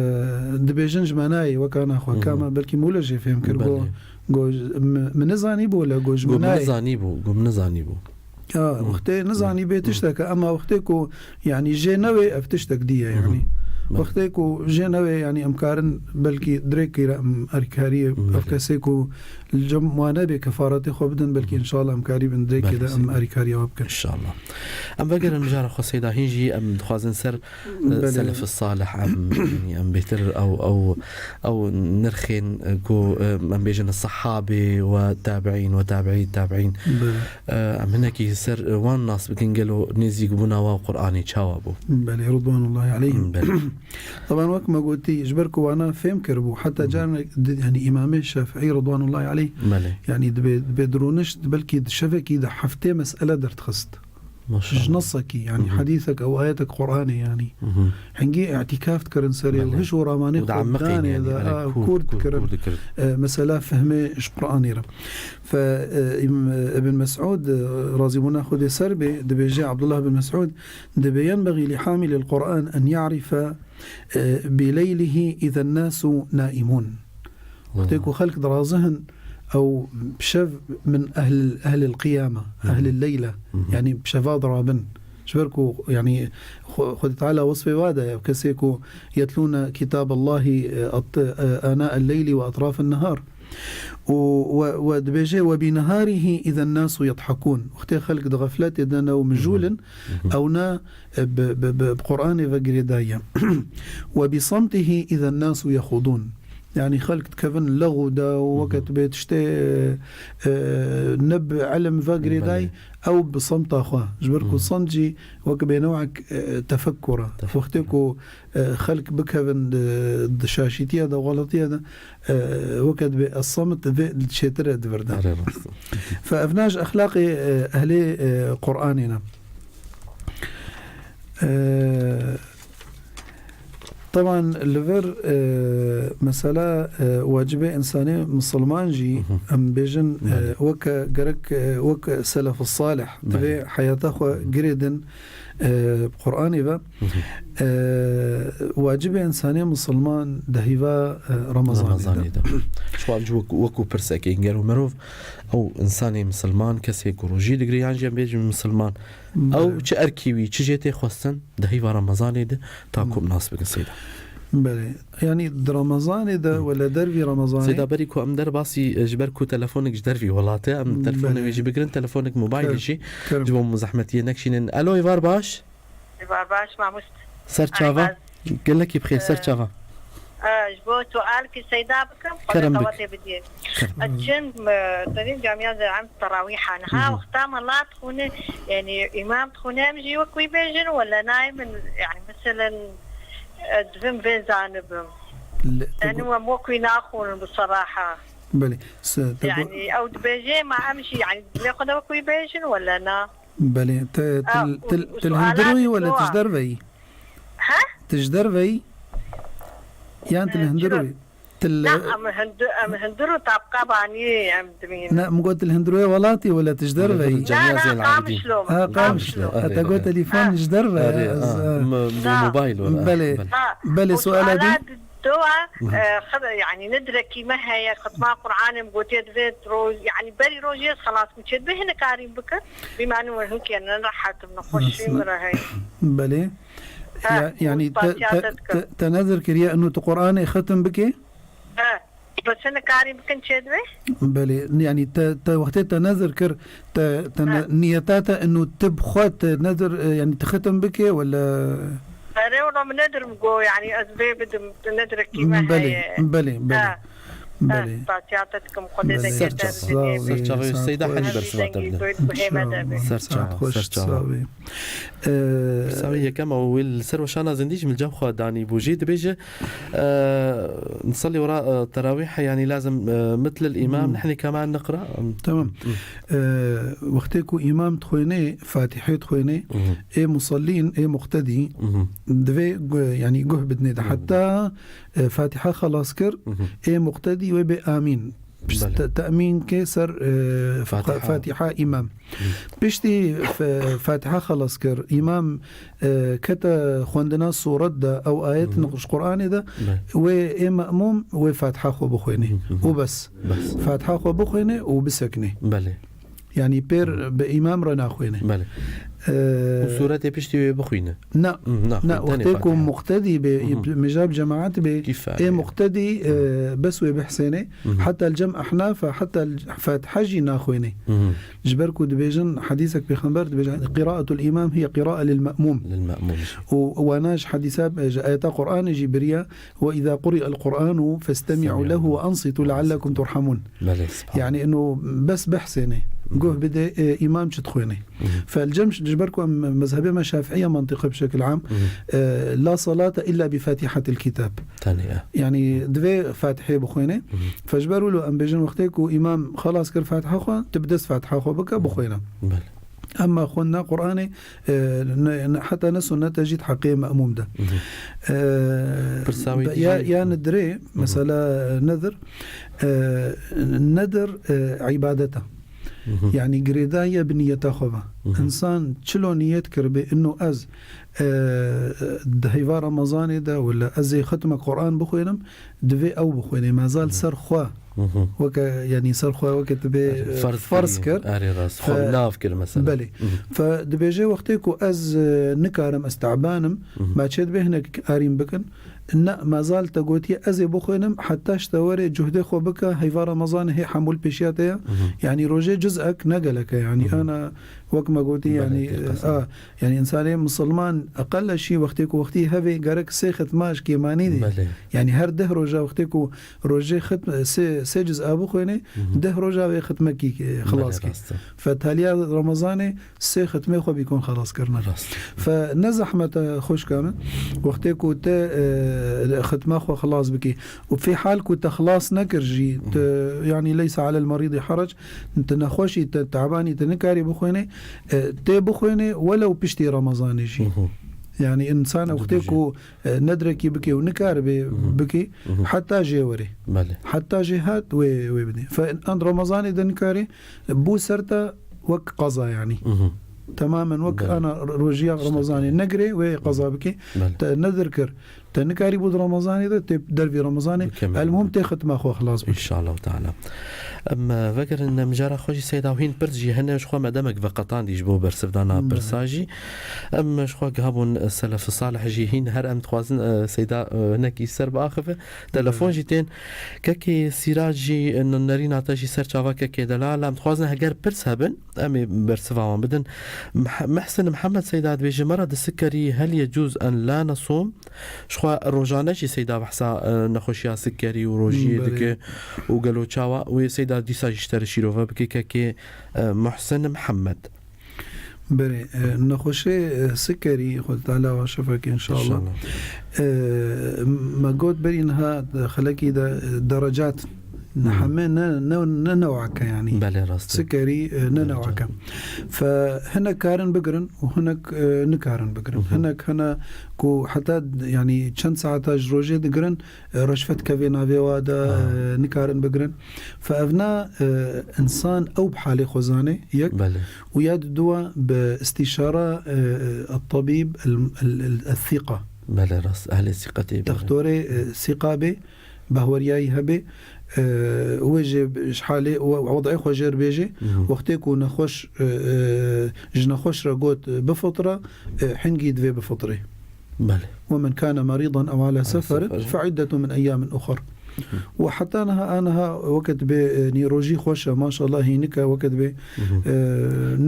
dibêjin ji me nayê, weka naxwe, Mhm. ka me belkî mûle jê fêm kir, go, Belê. go, mi, mi nizanî bû le, go ji Go me min nayê. nizanî bû, go min nizanî bû. Ya, Mhm. wextê nizanî bê Mhm. tiştek e, ema wextê ku, yanî, jê newê, ev tiştek dî ye, Mhm. yanî. Belê. Wextê ku jê newê, yanî, em karin belkî dirêkê re em erîkariyê, Belê. ev kesê ku li cem wan nebê kefaretê xwe bidin, belkî Mhm. inşallah em karîbin dirêkê Belê, de em seyda. erîkariya we bikin. İnşallah. Em vegerin mijara xwe seyda, hîn jî em dixwazin ser, e, Belê. Selef Salih, em, em bêtir ew, ew, ew nirxên, e, ku, e, em bêjin sehabê we tabiîn we tabiî tabiîn. Belê. E, em hinekî ser, e, wan nas bikin, gelo nêzîkbûna wan Qur'anê çawa bû? Belê, ridwanullahi aleyhim. Belê. Teban wek me gotî, ji ber ku wana fêm kiribû, heta Hı hı. carnek di, yanî Îmamê Şafîî ridwanullahi aleyh, Belê. yanî dibê, dibê dirûniş, belkî di şevekî de heftê mesele derdixist. Maşallah. Ji nesekî, yanî Hı hı. hedîsek ew ayetek Qur'anê, yanî. Hı hı. Hingî îtîkaf dikirin serê û Belê. hiş û ramanê Û xwe di'emiqên, danê yanî, de, erê, a, kûr, kûr kûr, dikir. kûr dikir. E, mesela fehmê ji Qur'anê re. Fe, e, Îm-, Ibn Mes'ud, e, razîbûna Xwedê ser bê, dibêje Abdullah bin Mes'ud, dibê, "ينبغي لحامل القرآن أن يعرف، e, بليله إذا الناس نائمون." Wextê ku xelk dirazihin, ew bi şev min ehl, ehlil qiyama, Hı hı. ehlil leyla, Hı hı. yanî bi şeva dirabin. Ji ber ku, yanî, Xwe-, Xwedê Teala wesfê wa daye, kesê ku yetlûne kitaballahi, e, at-, e, ana el-leyli ve atraf en-nehar. Û, we, we dibêje, "Ve bi neharihi izen nasu yedhekûn." Wextê xelk di xefletê de ne û mijûl in, ew ne, e, bi, bi, bi, bi Qur'anê ve girêdayî ye. "Ve bi samtihi izen nasu yexudûn." Yanî xelk dikevin lexû de û weke dibê tiştê, e, e, ne bi ilim ve girêdayî, ew bi semta xwe. Ji ber ku semt jî wek bênewek, e, tefekkur e. Tefekkur. Wextê ku, e, xelk bikevin di, di şaşîtiya de, xeletiya de, e, weke dibê ez semt vê çêtir e di vir de. Erê rast e. Fe ev na ji exlaqê, e, ehlê, e, Qur'anê ne. E, Teban li vir, e, mesela, e, wacibê însanê misilman jî, em bêjin, e, weke gerek, e, wek selef salih, divê heyata xwe girêdin, e, Qur'anê ve. E, wacibê însanê misilman di heyva, e, Remezanê de. Remezanê de. Ji xwe ev jî wek-, wekû pirsekê, gero mirov ew însanê misilman, kesê ku rojî digire yan jî em bêjin misilman, ew çi erkî wî, çi jê tê xwestin, di heyva Remezanê de ta ku em nas bikin Seyda. Belê. Yanî di Remezanê de wele dervî Remezanê. Seyda, berî ku em derbasî, e, ji ber ku telefonek ji dervî welatê, em telefonê wê jî bigirin, telefonek mobaylê jî ji bo mizehmetiyê nekişînin. Alo, êvar baş. Êvar baş, mamost. Ser çava. Gelekî bi xêr, ser çava. E, ji bo sualkî Seyda bikim, Kerem bik. Xwedê qewetê bidiyê. Kerem. Ez çend, e, tenê camiya ze em terawîha niha wexta me la dixwîne, yanî îmam dixwîne, em jî wek wî bêjin, wele nayê min, yanî meselen, e, divim vê zanibim. Li, te Yanî got- em wek wî naxwînin bi seraha. Belê. Se-, te got- Yanî ew dibêje, ma em jî, yanî, divê xwe de wek wî bêjin, wele na? Belê, te, Ah, til, û, til, û til sualat hindirûyî wele diwa. Ti ji derve yî? He? Ti ji derve yî? Yan til Eh, hindirûyî? Çilo? Til Na, em hindu-, em hindir û tabqa baniyê em dimînin. Ne, min got til hindirûyê welatî wele ti ji derve yî? Li vir Na, camiya na, Zeyn Abidîn. Qamişlo. Ha, Qamişlo. Qamişlo. Erê, Telefon erê. Ji derve Ah. ye, Erê, ez, ah, eh. m-, bi Na. mobayl were. Belê. Belê, Belê, suala suala dî? Dowa, Mhm. e, xid-, yanî ne direkî me heye, xitma Qur'anê min gotiye divê roj-, yanî berî rojê ez xelas bû çê dibê hinek karî bikin. Bî manu we hinkê ne rehet, nexweşî Nasıl? min re heye. Belê. Ha, Ya-, yanî te, spasiya te, te dikim. te, te nezir kiriye inu tu Qur'anê xitim bikê? He. Bes hinek karî bikin çê dibê? Belê. Yanî te, te wextê te nezir kir, te, te ne-, Ha. niyeta te inu tu bi xwe te nezir, e, yanî tu xitim bikê wele? Erê, wela min nedir min got, yanî ez vê bidim, nedirekî me Belê, heye. belê, belê. Ha. Belê. Ha, spasiya te dikim, Xwedê Belê. Ser çava. Ser çava. Seyda Henî bersiva te bide. Ser çava, ser çava. Saet xweş, sağ ol. Ee, Pirsa wê yekem ew wê li ser weşana zindî jî min cem xwe danî bû jî dibêje, ee, nisalî wera, ee, terawîh, yanî lazim, ee, mitl el îmam, Hmm. nihne keman niqra. Tamam. Hmm. Ee, wextê ku îmam dixwêne, Fatîhê dixwêne, Mhm. ê musallîn, ê muqtedî, Mhm. divê gu-, yanî guh bidinê de. Mhm. Heta, e, Fatîha xelas kir, Mhm. ê muqtedî wê bê amîn. Belê. Te-, te'mîn ke ser, e, Fatiha. Fatiha îmam. Mhm. Piştî fe-, Fatiha xelas kir, îmam, e, kete xwendina suret de, ew ayet Mhm. ji Qur'anê de, Belê. wê ê me'mûm wê Fatiha xwe bixwêne. Mhm. Û bes. Bes. Fatiha xwe bixwêne û bisekine. Belê. Yanî pêr Hı. bi îmam re naxwêne. Belê. Ee, Û sûretê piştî wê bixwîne? Na, Hı, naxwîne, na, tenê wextê ku Fatiha. muqtedî bê, Hı hı. mêja bi cemaet bê, Kîfayê. ê muqtedî, Hı. e, bes wê bihsêne. Hı hı. Heta li cem ehnafa, heta li Fatiha jî naxwêne. Hı hı. Ji ber ku dibêjin, hedîsek pêxember dibêje, "Qiraetul îmam hiye qirae lil me'mûm." Lil me'mûm. Û wana ji hedîsa, ji ayeta Qur'anê jî biriya, "Ve izâ quri'el Qur'anu festemi'u Semi'u. lehu ve ansitu leallekum turhamun." Belê, subhanallah. Yani, eno bes behsêne. Hı. Guh bide, e, îmam çi dixwêne. Hı. Fel cem, ji ber ku em mezhebê me Şafi'î ye, mentiqe bi şekil am, Hı. e, la salate illa bi Fatihatil kitab. Tenê, e. Yani, divê Fatihê bixwêne. Hı. Fe ji ber wilo em bêjin wextê ku îmam xelas kir Fatiha xwe, tu bi dest Fatiha xwe bike, Hı. bixwêne. Belê. Emma xwendina Qur'anê, e, ne, ne, heta ne sunnet e jî di heqê me'mûm de. Mhm. E, Pirsa wê be-, dî ya, jî ya nedirê, Mhm. mesela, e, nedir, e, nedir, e, îbadet e. Mhm. Yani girêdayî ye bi niyeta xwe ve. Mhm. Însan çilo niyet kiribe, ino ez, e, di heyva Remezanê de wele ez ê xitmek Qur'an bixwênim, divê ew bixwêne. Mezal Mhm. ser xwe Mhm. Weke, yanî ser xwe weke tu bê, Erê, e, ferz ferz kirî. Kir. Erê rast. Xwe Fe-, nav kir mesela. Belê. Mhm. Fe dibêje wextê ku ez, e, nikarim, ez teban im, Mhm. ma çê dibê hinek arîm bikin. Ne, ma zal te gotiye ez ê bixwînim, heta ji te were cuhdê xwe bike, heyva Remezanê hê hemûl pêşiya te ye. Mhm. Yanî rojê cizek ne gelek e, yanî Mhm. ana wek me gotî, Belê, yanî, tê qesen. A, yanî însanê misilman eqella şî wextê ku wextî hevê gerek sê xitma ji kêmanî dê. Belê. Yanî her deh roja wextê ku rojê xit-, sê, sê ciz a bixwênê, Mhm. deh roja wê xitmekî, e, Belê, xilas kê. Rast e. Fe taliya Remezanê sê xitmê xwe bîkon xelas kirine. Rast. Fe ne zehmet e xwişka min. Wextê ku te, e, xitma xwe xilas bikî. Û fê hal ku te xilas nekir jî, te, Mhm. yanî leysa alel merîdî herec, te nexweşî, te tebanî, te nikarî bixwênê, e, tê bixwênê welew piştî Remezanê jî. Mhm. Yanî însan Dibêje. wextê ku, e, nedrekî bike û nikaribe Mhm. bike, Mhm. heta jê were. Belê. Heta jê hat wê, wê bidê. Fe an Remezanê de nikarê, bû ser te wek qeza yanî. Mhm. Temamen wek Belê. ana rojiya Remezanê negirê wê qeza bike. Belê. Te nedir kir. Te nikarî bû di Remezanê de, tê dervî Remezanê. Bikeme. Elmuhim tê xitma xwe xilas bike. Înşallah Teala. Em, e, vegerin, em, mijara xwe jî Seyda û hîn pirs jî hene, ji xwe me demek veqetandî ji bo bersivdana Hmm. pirsa jî. Em, ji xwe gihabûn, e, Selef Salih jî hîn her em dixwazin, e, Seyda, e, hinekî ser biaxive. Telefon Hmm. jî tên. Kekê Sîrac jî, e, nerîna te jî ser çava kekê delal. Em dixwazin heger pirs hebin, em ê bersiva wan bidin. Meh-, Mehsin Mihemed Seyda dibêje, mera di sikerî hel yecûz en la nesûm. Jixwe rojane jî Seyda behsa, e, nexweşiya sikerî û rojiyê Hmm, belê. dike û gelo çawa wê Seyda dîsa jî ji te re şîrove bike kekê, e, Muhsin Mihemed. Belê, e, nexweşê, e, sikerî, Xwedê Teala wa şife ke înşallah. İnşallah. E, me got berî niha xelekî de, e, derecat Hı hı. Heme ne, ne, ne newake yanî. Belê, rast e. Sikerî, e, ne Belê, newake. Fe hinek karin bigirin û hinek, e, nikarin bigirin. Hı hı. Hinek hene ku heta, yanî çend saeta ji rojê digirin, e, reşvet kevê navê wa de, Aha. e, nikarin bigirin. Fe evna, e, însan ew bi halê xwe zane, yek. Belê. Û ya diduwa bi istîşara, e, e, tabîb el, el, el, el-thîqa. Belê, rast. Ehlê sîqetê, belê. Dextorê, e, sîqa bê, behweriyayî hebe, e, wê jê ji halê we-, wedayê xwe jê re bêje, Mhm. wextê ku nexweş, e, e, ji nexweş re got, e, bifitire, e, hingî divê bifitire. Belê. ومن كان مريضا أو على سفر فعدة من أيام أخر. Mhm. Û heta niha, a niha weke dibê, e, nî rojî xweş e, maşallah hînik e, weke dibê, Mhm. e,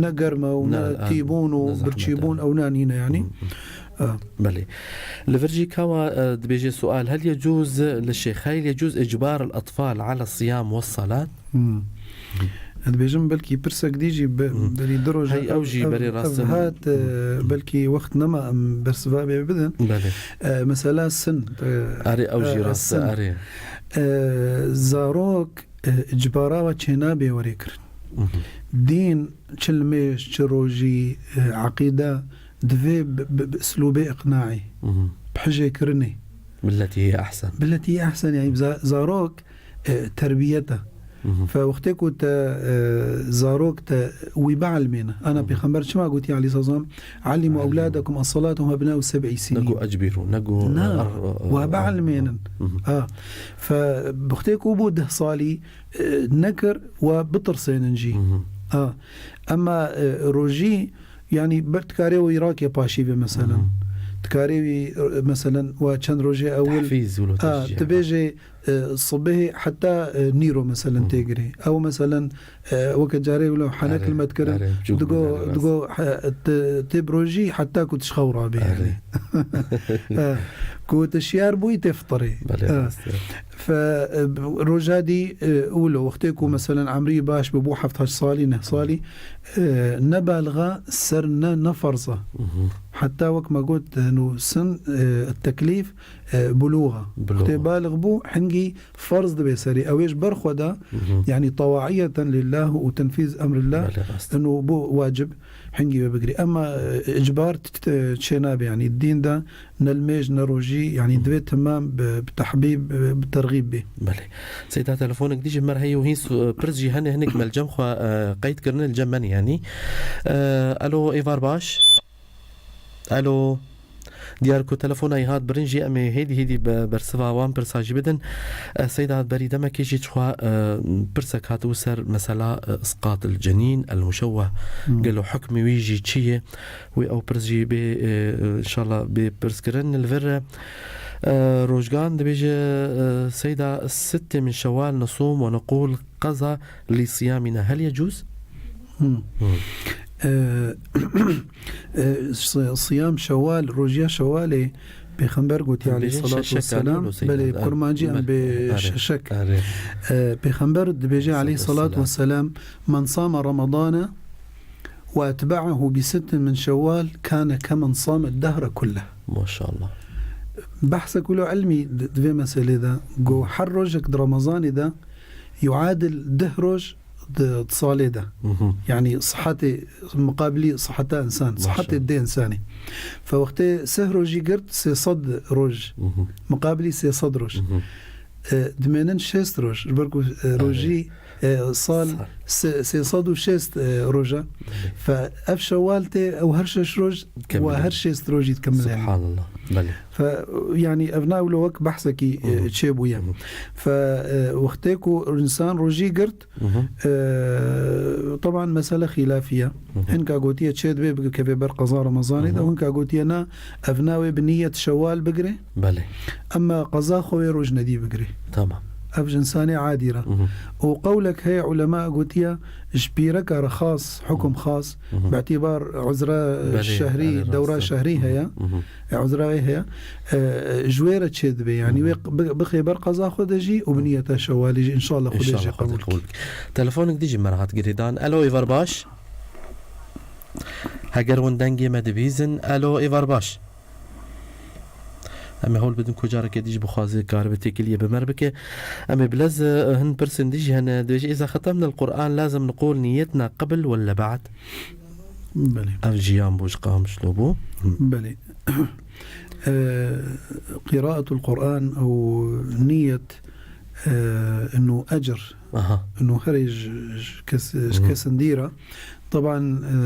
ne germ e û Ne, ne a, tîbûn û ne zehmet birçîbûn e. Ew ne nîne yanî. Mhm. E. Belê. Li vir jî kawa, e, dibêje sual, هل يجوز للشيخ، هل يجوز إجبار الأطفال على الصيام والصلاة؟ Hmm. Ez dibêjim belkî pirsek dî jî be-, Hmm. berî du roj Hey, ev, ew jî ev, berê ev rast e. hat, e, Hmm. belkî wext nema em bersiva bê bidin. Belê. E, mesela sin, e, Erê, ew jî e, rast e, sin. Erê. E, zarok, e, icbara we çênabê were kirin. Mhm. Dîn, çi limêj, çi rojî, e, eqîde, divê bi, bi, bi islûbê iqnaî, Mhm. bi hijê kirinê. بالتي هي أحسن. بالتي هي أحسن, yani za-, zarok, e, terbiyet e. Mhm. Fe wextê ku te, e, zarok te wî bielmêne. Ana Mhm. Pêxember çima gotiye aleyhisselam, "علموا علموا. أولادكم الصلاة وهم أبناء سبع سنين." Nego ecbîrû, nego Na, ar-, ar-, wa ar-, bielmênin. Mhm. Ha. Fe wextê ku bû deh salî, e, nekir, wa bitirsênin jî. Mhm. Ha. Ema, e, rojî, yanî ber dikarê wî rakê paşî ve meselen. Mhm. Dikarê wî, e, meselen, wa çend rojê ewil, Tehfîz wilo ha, teşcîh. Dibêje, e, sibehê heta, e, nîro meselen Mhm. têgirê. Ew meselen, e, weke carê wilo henek Erê, li me dikirin. Erê, cûk Digo, erê, rast. Digo, he, te, tê bi rojî heta ku tu ji xew rabê Erê. yanî. E, ku tu şiyar bûyî tê fitirê. Belê, E, rast e. Fe, e, roja dî, e, wilo, wextê ku, Hı. meselen, emrî baş bû, bû heft heşt salî, neh salî, e, ne balixa ser ne, ne ferz e. Hı hı. Heta wek me got, e, nû sin, e, teklîf, e, bulûx e. Bulûx. Wextê balix bû, hingî ferz dibe serî. Ew ê ji ber xwe de, Hı hı. yanî, tawaiyeten lillah û tenfîz emrillah, Belê, rast. ino bû wacib, hingî wê bigirî. Ema, e, icbar t-, t-, çê nabe, yanî, dîn de Ne limêj, ne rojî, yanî Hmm. divê temam bi, bi tehbîb, bi, bi terxîb bê. Belê. Seyda, telefonek dî ji me re heye û hîn su-, pirs jî hene, hinek me li cem xwe, e, qeyd kirine, li cem me ne yanî. E, alo, êvar baş. Alo. Diyar ku telefona yî hat birin jî, em ê hêdî hêdî be-, bersiva wan pirsa jî bidin. E, Seyda, berî demekê jî çixwe, e, pirsek hatibû ser mesela, e, isqat el cenîn el muşewweh. Hmm. Gelo hukmê wî jî çi ye? Wê ew pirs jî bê, e, inşallah bê pirs kirin. Li vir, e, Rojgan dibêje, e, Seyda, sitte min Şewwal nesûm we neqûl qeza li siyamina, hel yecûz? Hmm. Hmm. Ee, e, si-, siyam Şewwal, rojiya Şewwalê Pêxember gotiye, dibêjin, aleyhissalatu şeşek, vesselam. Belê, kurmancî em bê şeşek. Ee, Pêxember dibêje, aleyhissalatu vesselam, "Men sama Ramadana ve etba'ahu bi sittin min Şewwal kane kemen same dehre kulleh." Maşallah. Behsek wilo ilmî di, di vê meselê de go, her rojek di Ramazanê de yuadil deh roj di, di salê de. Mhm. Yani sihetê, muqabilî siheta insan, maşallah, sihetê dê insanê. Fe wextê sih rojî girt, sê sed roj. Mhm. Muqabilî sê sed roj. Mhm. E, dimênin şêst roj. Ji ber ku, e, rojî, e, sal, sal, sê, sê sed û şêst, e, roja. Belê. Fe ev Şewwal tê, ew her şeş roj, kemilî, wa her şêst rojî dikemilî. Subhanallah. Belê. Fe, yani, ev na wilo wek behsekî, e, çêbûye. Mhm. Fe, e, wextê ku insan rojî girt, mhm, e, teban mesele xîlafî ye. Mhm. Hinka gotiye çê dibe bikeve ber qeza Remezanê de, mhm, hinka gotiye na, ev navê bi niyet Şewwal bigire. Belê. Emma qeza xwe wê roj nedî bigire. Tamam. Ev ji insanê adî re. Mhm. Û qewlek heye, ulema gotiye, ji pîreka re xas, hukum, mhm, xas, mhm, bi îtîbar uzra, e, belê, şehrî, erê, dewra rast e, şehrî, mhm, heye. Mhm. E, uzra wê heye. E, ji wê re çê dibe, yani, mhm, wê bi-, bixê ber qeza xwe de jî û bi, hı, niyeta Şewalê jî, inşallah, Xwedê, inşallah, jê, Xwedê qebûl, qebûl bike. Telefonek dî jî me re hat girêdan. Elo, êvar baş. Heger hûn dengê me dibîzin. Elo, êvar baş. Em ê hewl bidin ku careke dî jî bixwaze karibe têkiliyê bi me re bike. Em ê bilez, e, hin pirsên dî jî hene. Dibêje, "Îza xetemnel Qur'an lazim niqul niyetna qebl wele ba'd?" Belê. Ev jiyan bû, ji qamşlo bû. Hı. Belê. E, qiraatul Qur'an ew niyet, e, inu ecr, aha, inu herê ji, ji kes, ji, hı, kesin dî re. Teban, e,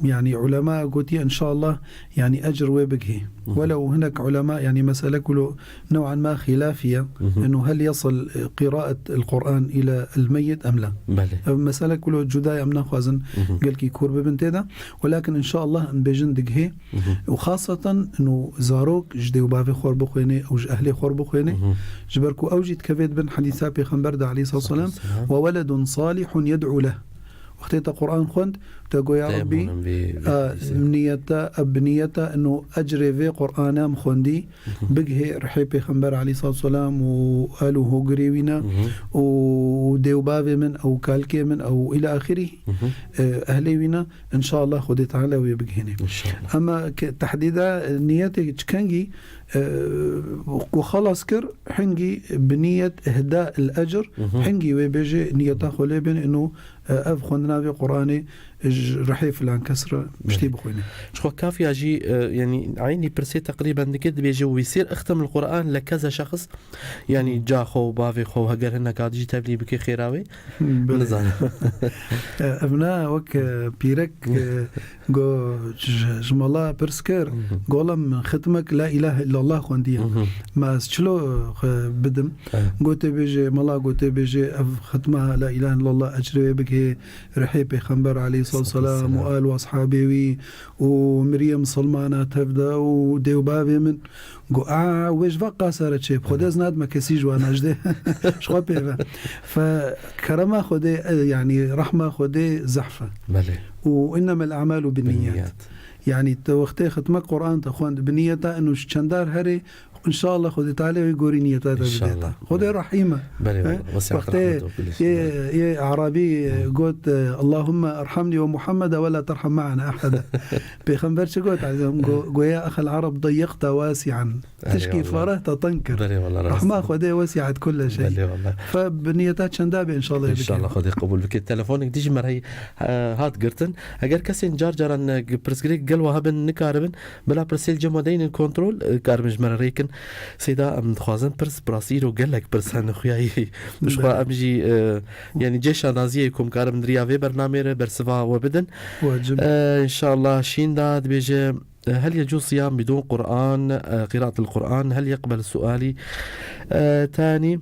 yani, ulema gotiye, inşallah, yani, ecr wê bigihê. Hı hı. Welew hinek ulema, yani, mesele kulo new'an ma xilafî ye, hı hı, inu hel yasil, e, qiraet el Qur'an ila el meyyit em la. Belê. Ev mesele kulo cuda ye, em naxwazin, hı hı, gelkî kor bibin tê de. Welakin, inşallah, em bêjin digihê. Mhm. Û xaseten inu zarok ji dê û bavê xwe bixwêne û ji ehlê xwe bixwêne. Mhm. Ji ber ku ew jî dikeve di bin hedîsa Pêxember de aleyhissalatu vesselam, "Ve weledun salihun yed'u leh." Wextê te Qur'an xwend, te go, "Ya Rebbî, a, niyeta, bi niyeta inu ecrê vê Qur'ana em xwendî, mhm, bigihê rihê Pêxember aleyhissalatu vesselam û el û hogirê wî ne, mhm, û dê û bavê min, ew kalkê min, ew ila axirî, mhm, e, ehlê wî ne." İnşallah Xwedê Teala wê bigihîne. İnşallah. Ama ke tehdîda, e, niyetê çi kengî, e, ku xelas kir, hingî bi niyet ihda el ecr, hı hı, hingî wê bêje niyeta xwe lê bên, ino, e, ev xwendina vê Qur'anê ji rihê filan kes re piştî, belê, bixwîne. Ji xwe kafiya jî, e, yani, eynî pirsê teqrîben dike, dibêje, "Wî sêr ixtim el Qur'an le keze şexs." Yani, hmm, ca xwe û bavê xwe û heger hinek hat jî tevlî bike xêra wê? Hmm, belê. Nizanim. E, ev ne wek, e, pîrek, e, go ji, ji mala pirs kir, mhm, "Golam, min xitmek La ilahe illallah xwendiye. Mhm. Ma ez çilo xwe bidim?" Evet. Gote bêje, mala gote bêje, "Ev xitma La ilahe illallah ecrê wê bigihê rihê Pêxember aleyhissalatu vesselam û al û ashabê wî û miriye misilmana tev de û dê û bavê min." Go, "A, wê ji va qasa re çê, bi Xwedê ez nadime kesî ji wan, najdê." Ji xwe pê ve. Fe kerema Xwedê, e, yani, rehma Xwedê zehf e. Belê. Û innemel a'malu binniyat. Binniyat. Yani, te wextê xitmek Qur'an te xwend bi niyeta inu ji çendar herê, inşallah Xwedê Teala wê gorî niyeta te bidê te. İnşallah. Xwedê rehîm e. Belê, he? Wala, wesi'at rahmetuhu kulli şey. Yê, yê Arabî, e, got, e, "Allahümme erhamni ve Muhammeda ve la terham ma'ana ahada." Pêxember çi got? Aleyhisselam go-, goya, "Ehel Arab dayyekta wasi'an." Erê, tişkî wala, fereh te teng kir. Belê, wala, rast. Rahma Xwedê wesi'at kulle şey. Belê, wala. Fe bi niyeta çenda be, inşallah, bike. İnşallah Xwedê qebûl bike. Telefonek dî jî me re, e, hat girtin. Eger kesên car caran, e, pirsgirêk gel wiha bin nikaribin, bila pirsê li cem we deynin kontrol, e, karibin ji me re rêkin. Seyda, em dixwazin pirs, bi rastî îro gelek pirs hene xuyayî. Ji xwe, belê, em jî, e, yani cê şanaziyê ku em karibin di riya vê bernameyê re bersiva we bidin. Wacib. E, inşallah Şînda dibêje, هل يجوز صيام بدون قرآن، آه، قراءة القرآن؟ هل يقبل سؤالي؟ آه، تاني،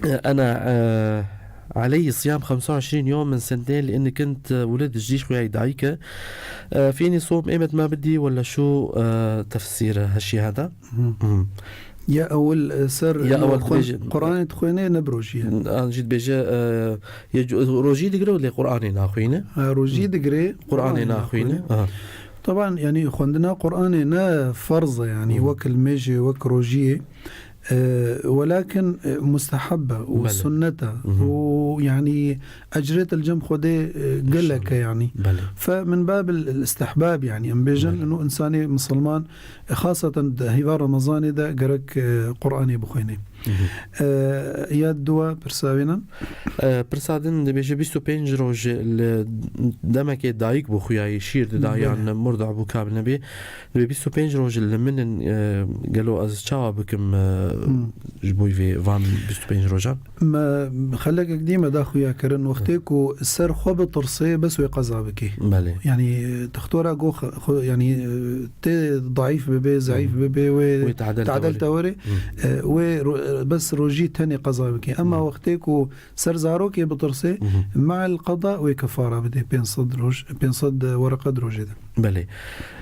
آه، أنا، آه، علي صيام خمسة وعشرين يوم من سنتين لأني كنت ولد جديد خويا دايكة. آه، فيني صوم إيمت ما بدي ولا شو، آه، تفسير هالشي هذا؟ مم. مم. Ya ewil, e, ser Ya ewil xwen-, dibêje Qur'anê dixwêne ne bi rojî ye. An jî dibêje, e, ye cu-, rojî digire û lê Qur'anê naxwîne. Ha, rojî Hı. digire, Qur'anê Qur'anê naxwîne. naxwîne. Aha. Teban, yanî xwendina Qur'anê ne ferz e, yanî Hı. wek limêjê, wek rojiyê. E, welakin, e, musteheb e û Belê. sunnet e Hı hı. û, yanî, ecrê te li cem Xwedê, e, gelek e, Maşallah. yanî. Belê. Fe min babil istihbab, yanî, em bêjin, Belê. ino insanê misilman, e, xaseten di heyva Remezanê de gerek, e, Qur'anê bixwêne. Hı hı. E, ya dua pirsa wê ne? E, pirsa din dibêje bîst û pênc roj li demekê dayik bû xuyayê şîr dida Belê. yan murda bû kabil nebê. Dibê bîst û pênc roj li min in, e, gelo ez çawa bikim, e, Hmm. ji bo vê van bîst û pênc rojan? Me xelekek dî me da xuya kirin. Wextê Hmm. ku ser xwe bitirsê, bes wê qeza bikê. Belê. Yanî, e, textora go xwe, xwe, yanî, e, tê daîf bibe, zayîf Hmm. bibe, wê Wê tadel tadel te were. te were. Hmm. E, wê ro-, e, bes rojî tenê qeza bikê. Ama Hmm. wextê ku ser zarokê bitirsê, Mhm. me'el qeda wê kefara bidê pênc sed roj, pênc sed wereqe di rojê de. Belê.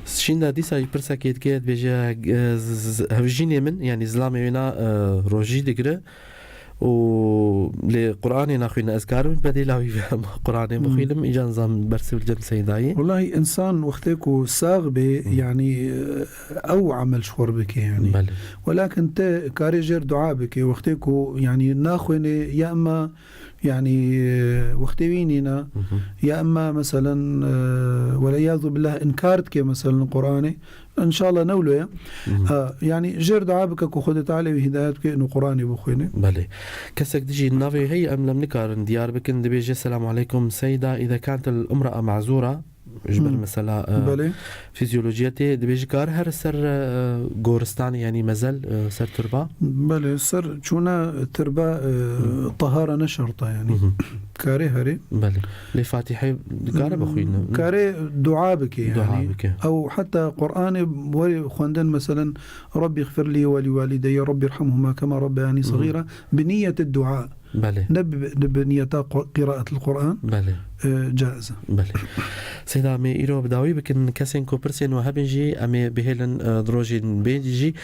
Şînda dîsa jî pirsekê dike, dibêje, e, z-, z-, hevjînê min, yanî zilamê wê na, e, rojî digire û lê Qur'anê naxwîne, ez karim bedêla wî Qur'anê Hmm. bixwînim, îca nizam bersivil cem Seydayê. Welahi, însan wextê ku sax bê, Hmm. yanî, e, ew emel ji xwe re bike, yanî. Belê. Welakin te karê jêr dua bike, wextê ku, yanî, naxwêne, ya emma, yanî, e, wextê wî nîne, Mhm. ya emma, meselen, e, wel'iyâzu billah, inkar dike, meselen, Qur'anê, înşallah ne wilo ye. Mhm. Ha, yanî, jêr dua bike ku Xwedê Teala wî hidayet bike, û Qur'anê bixwêne. Belê. Kesek dijî navê heye, em lem nikarin diyar bikin, dibêje, "Selamu aleykum Seyda, îza kantil imra'a ma'zura." Ji ber Hmm. mesela, e, Belê. fizyolojiyetê dibêje kar her ser, e, goristanê, yanî mezel, e, ser turba? Belê, ser çûna turba, e, Hmm. tahara ne şerta, yanî. Hı hı. Karê herê. Belê. Lê Fatîhe dikare Hmm, bixwîne? Karê dua bike, Dua yanî. bike. Ew heta Qur'anê werê xwendin, meselen, "Rabbi xfirlî we lî walîdeyye, Rabbi irhamhuma kema rabbeyani Hı hı. saxîra", bi niyetê dua. Belê. Ne bi, ne bi niyeta qu-, qiraetil Qur'an, Belê. e, caiz e. Belê. Seyda, em ê îro bi dawî bikin, kesên ku pirsên we hebin jî, em ê bihêlin, e, di rojên bê jî.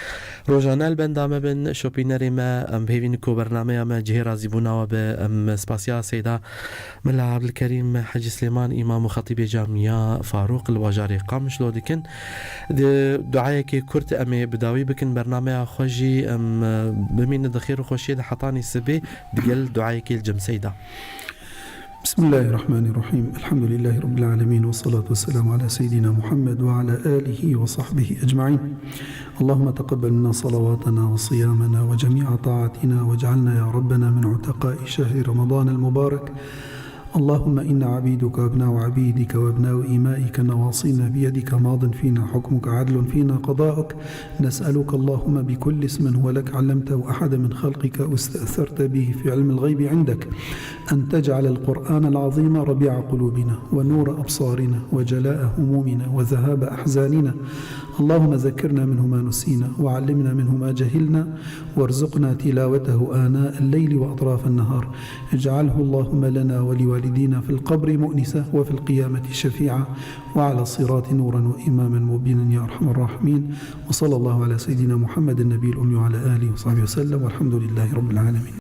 Rojane li benda me bin, şopînerê me, em bi hêvî ne ku bernameya me cihê razîbûna we be. Em spasiya Seyda Mela Abdulkerîm Hecî Silêman, Îmam û Xetîbê Camiya Farûq li bajarê Qamişlo dikin. Di duayekê kurt em ê bi dawî bikin bernameya xwe jî, em, e, bimînin di xêr û xweşiyê de hetanî sibê. Digel duayekê li cem Seyda. بسم الله الرحمن الرحيم. الحمد لله رب العالمين، والصلاة والسلام على سيدنا محمد وعلى آله وصحبه أجمعين. اللهم تقبل منا صلواتنا وصيامنا وجميع طاعاتنا، واجعلنا يا ربنا من عتقاء شهر رمضان المبارك. اللهم إنا عبيدك وأبناء عبيدك وأبناء إمائك نواصينا بيدك ماض فينا حكمك عدل فينا قضاؤك. نسألك اللهم بكل اسم هو لك علمته أحدا من خلقك أو استأثرت به في علم الغيب عندك أن تجعل القرآن العظيم ربيع قلوبنا ونور أبصارنا وجلاء همومنا وذهاب أحزاننا. اللهم ذكرنا منه ما نسينا وعلمنا منه ما جهلنا وارزقنا تلاوته آناء الليل وأطراف النهار. اجعله اللهم لنا ولوالدينا في القبر مؤنسا وفي القيامة شفيعا وعلى الصراط نورا وإماما مبينا يا أرحم الراحمين. وصلى الله على سيدنا محمد النبي الأمي وعلى آله وصحبه وسلم والحمد لله رب العالمين.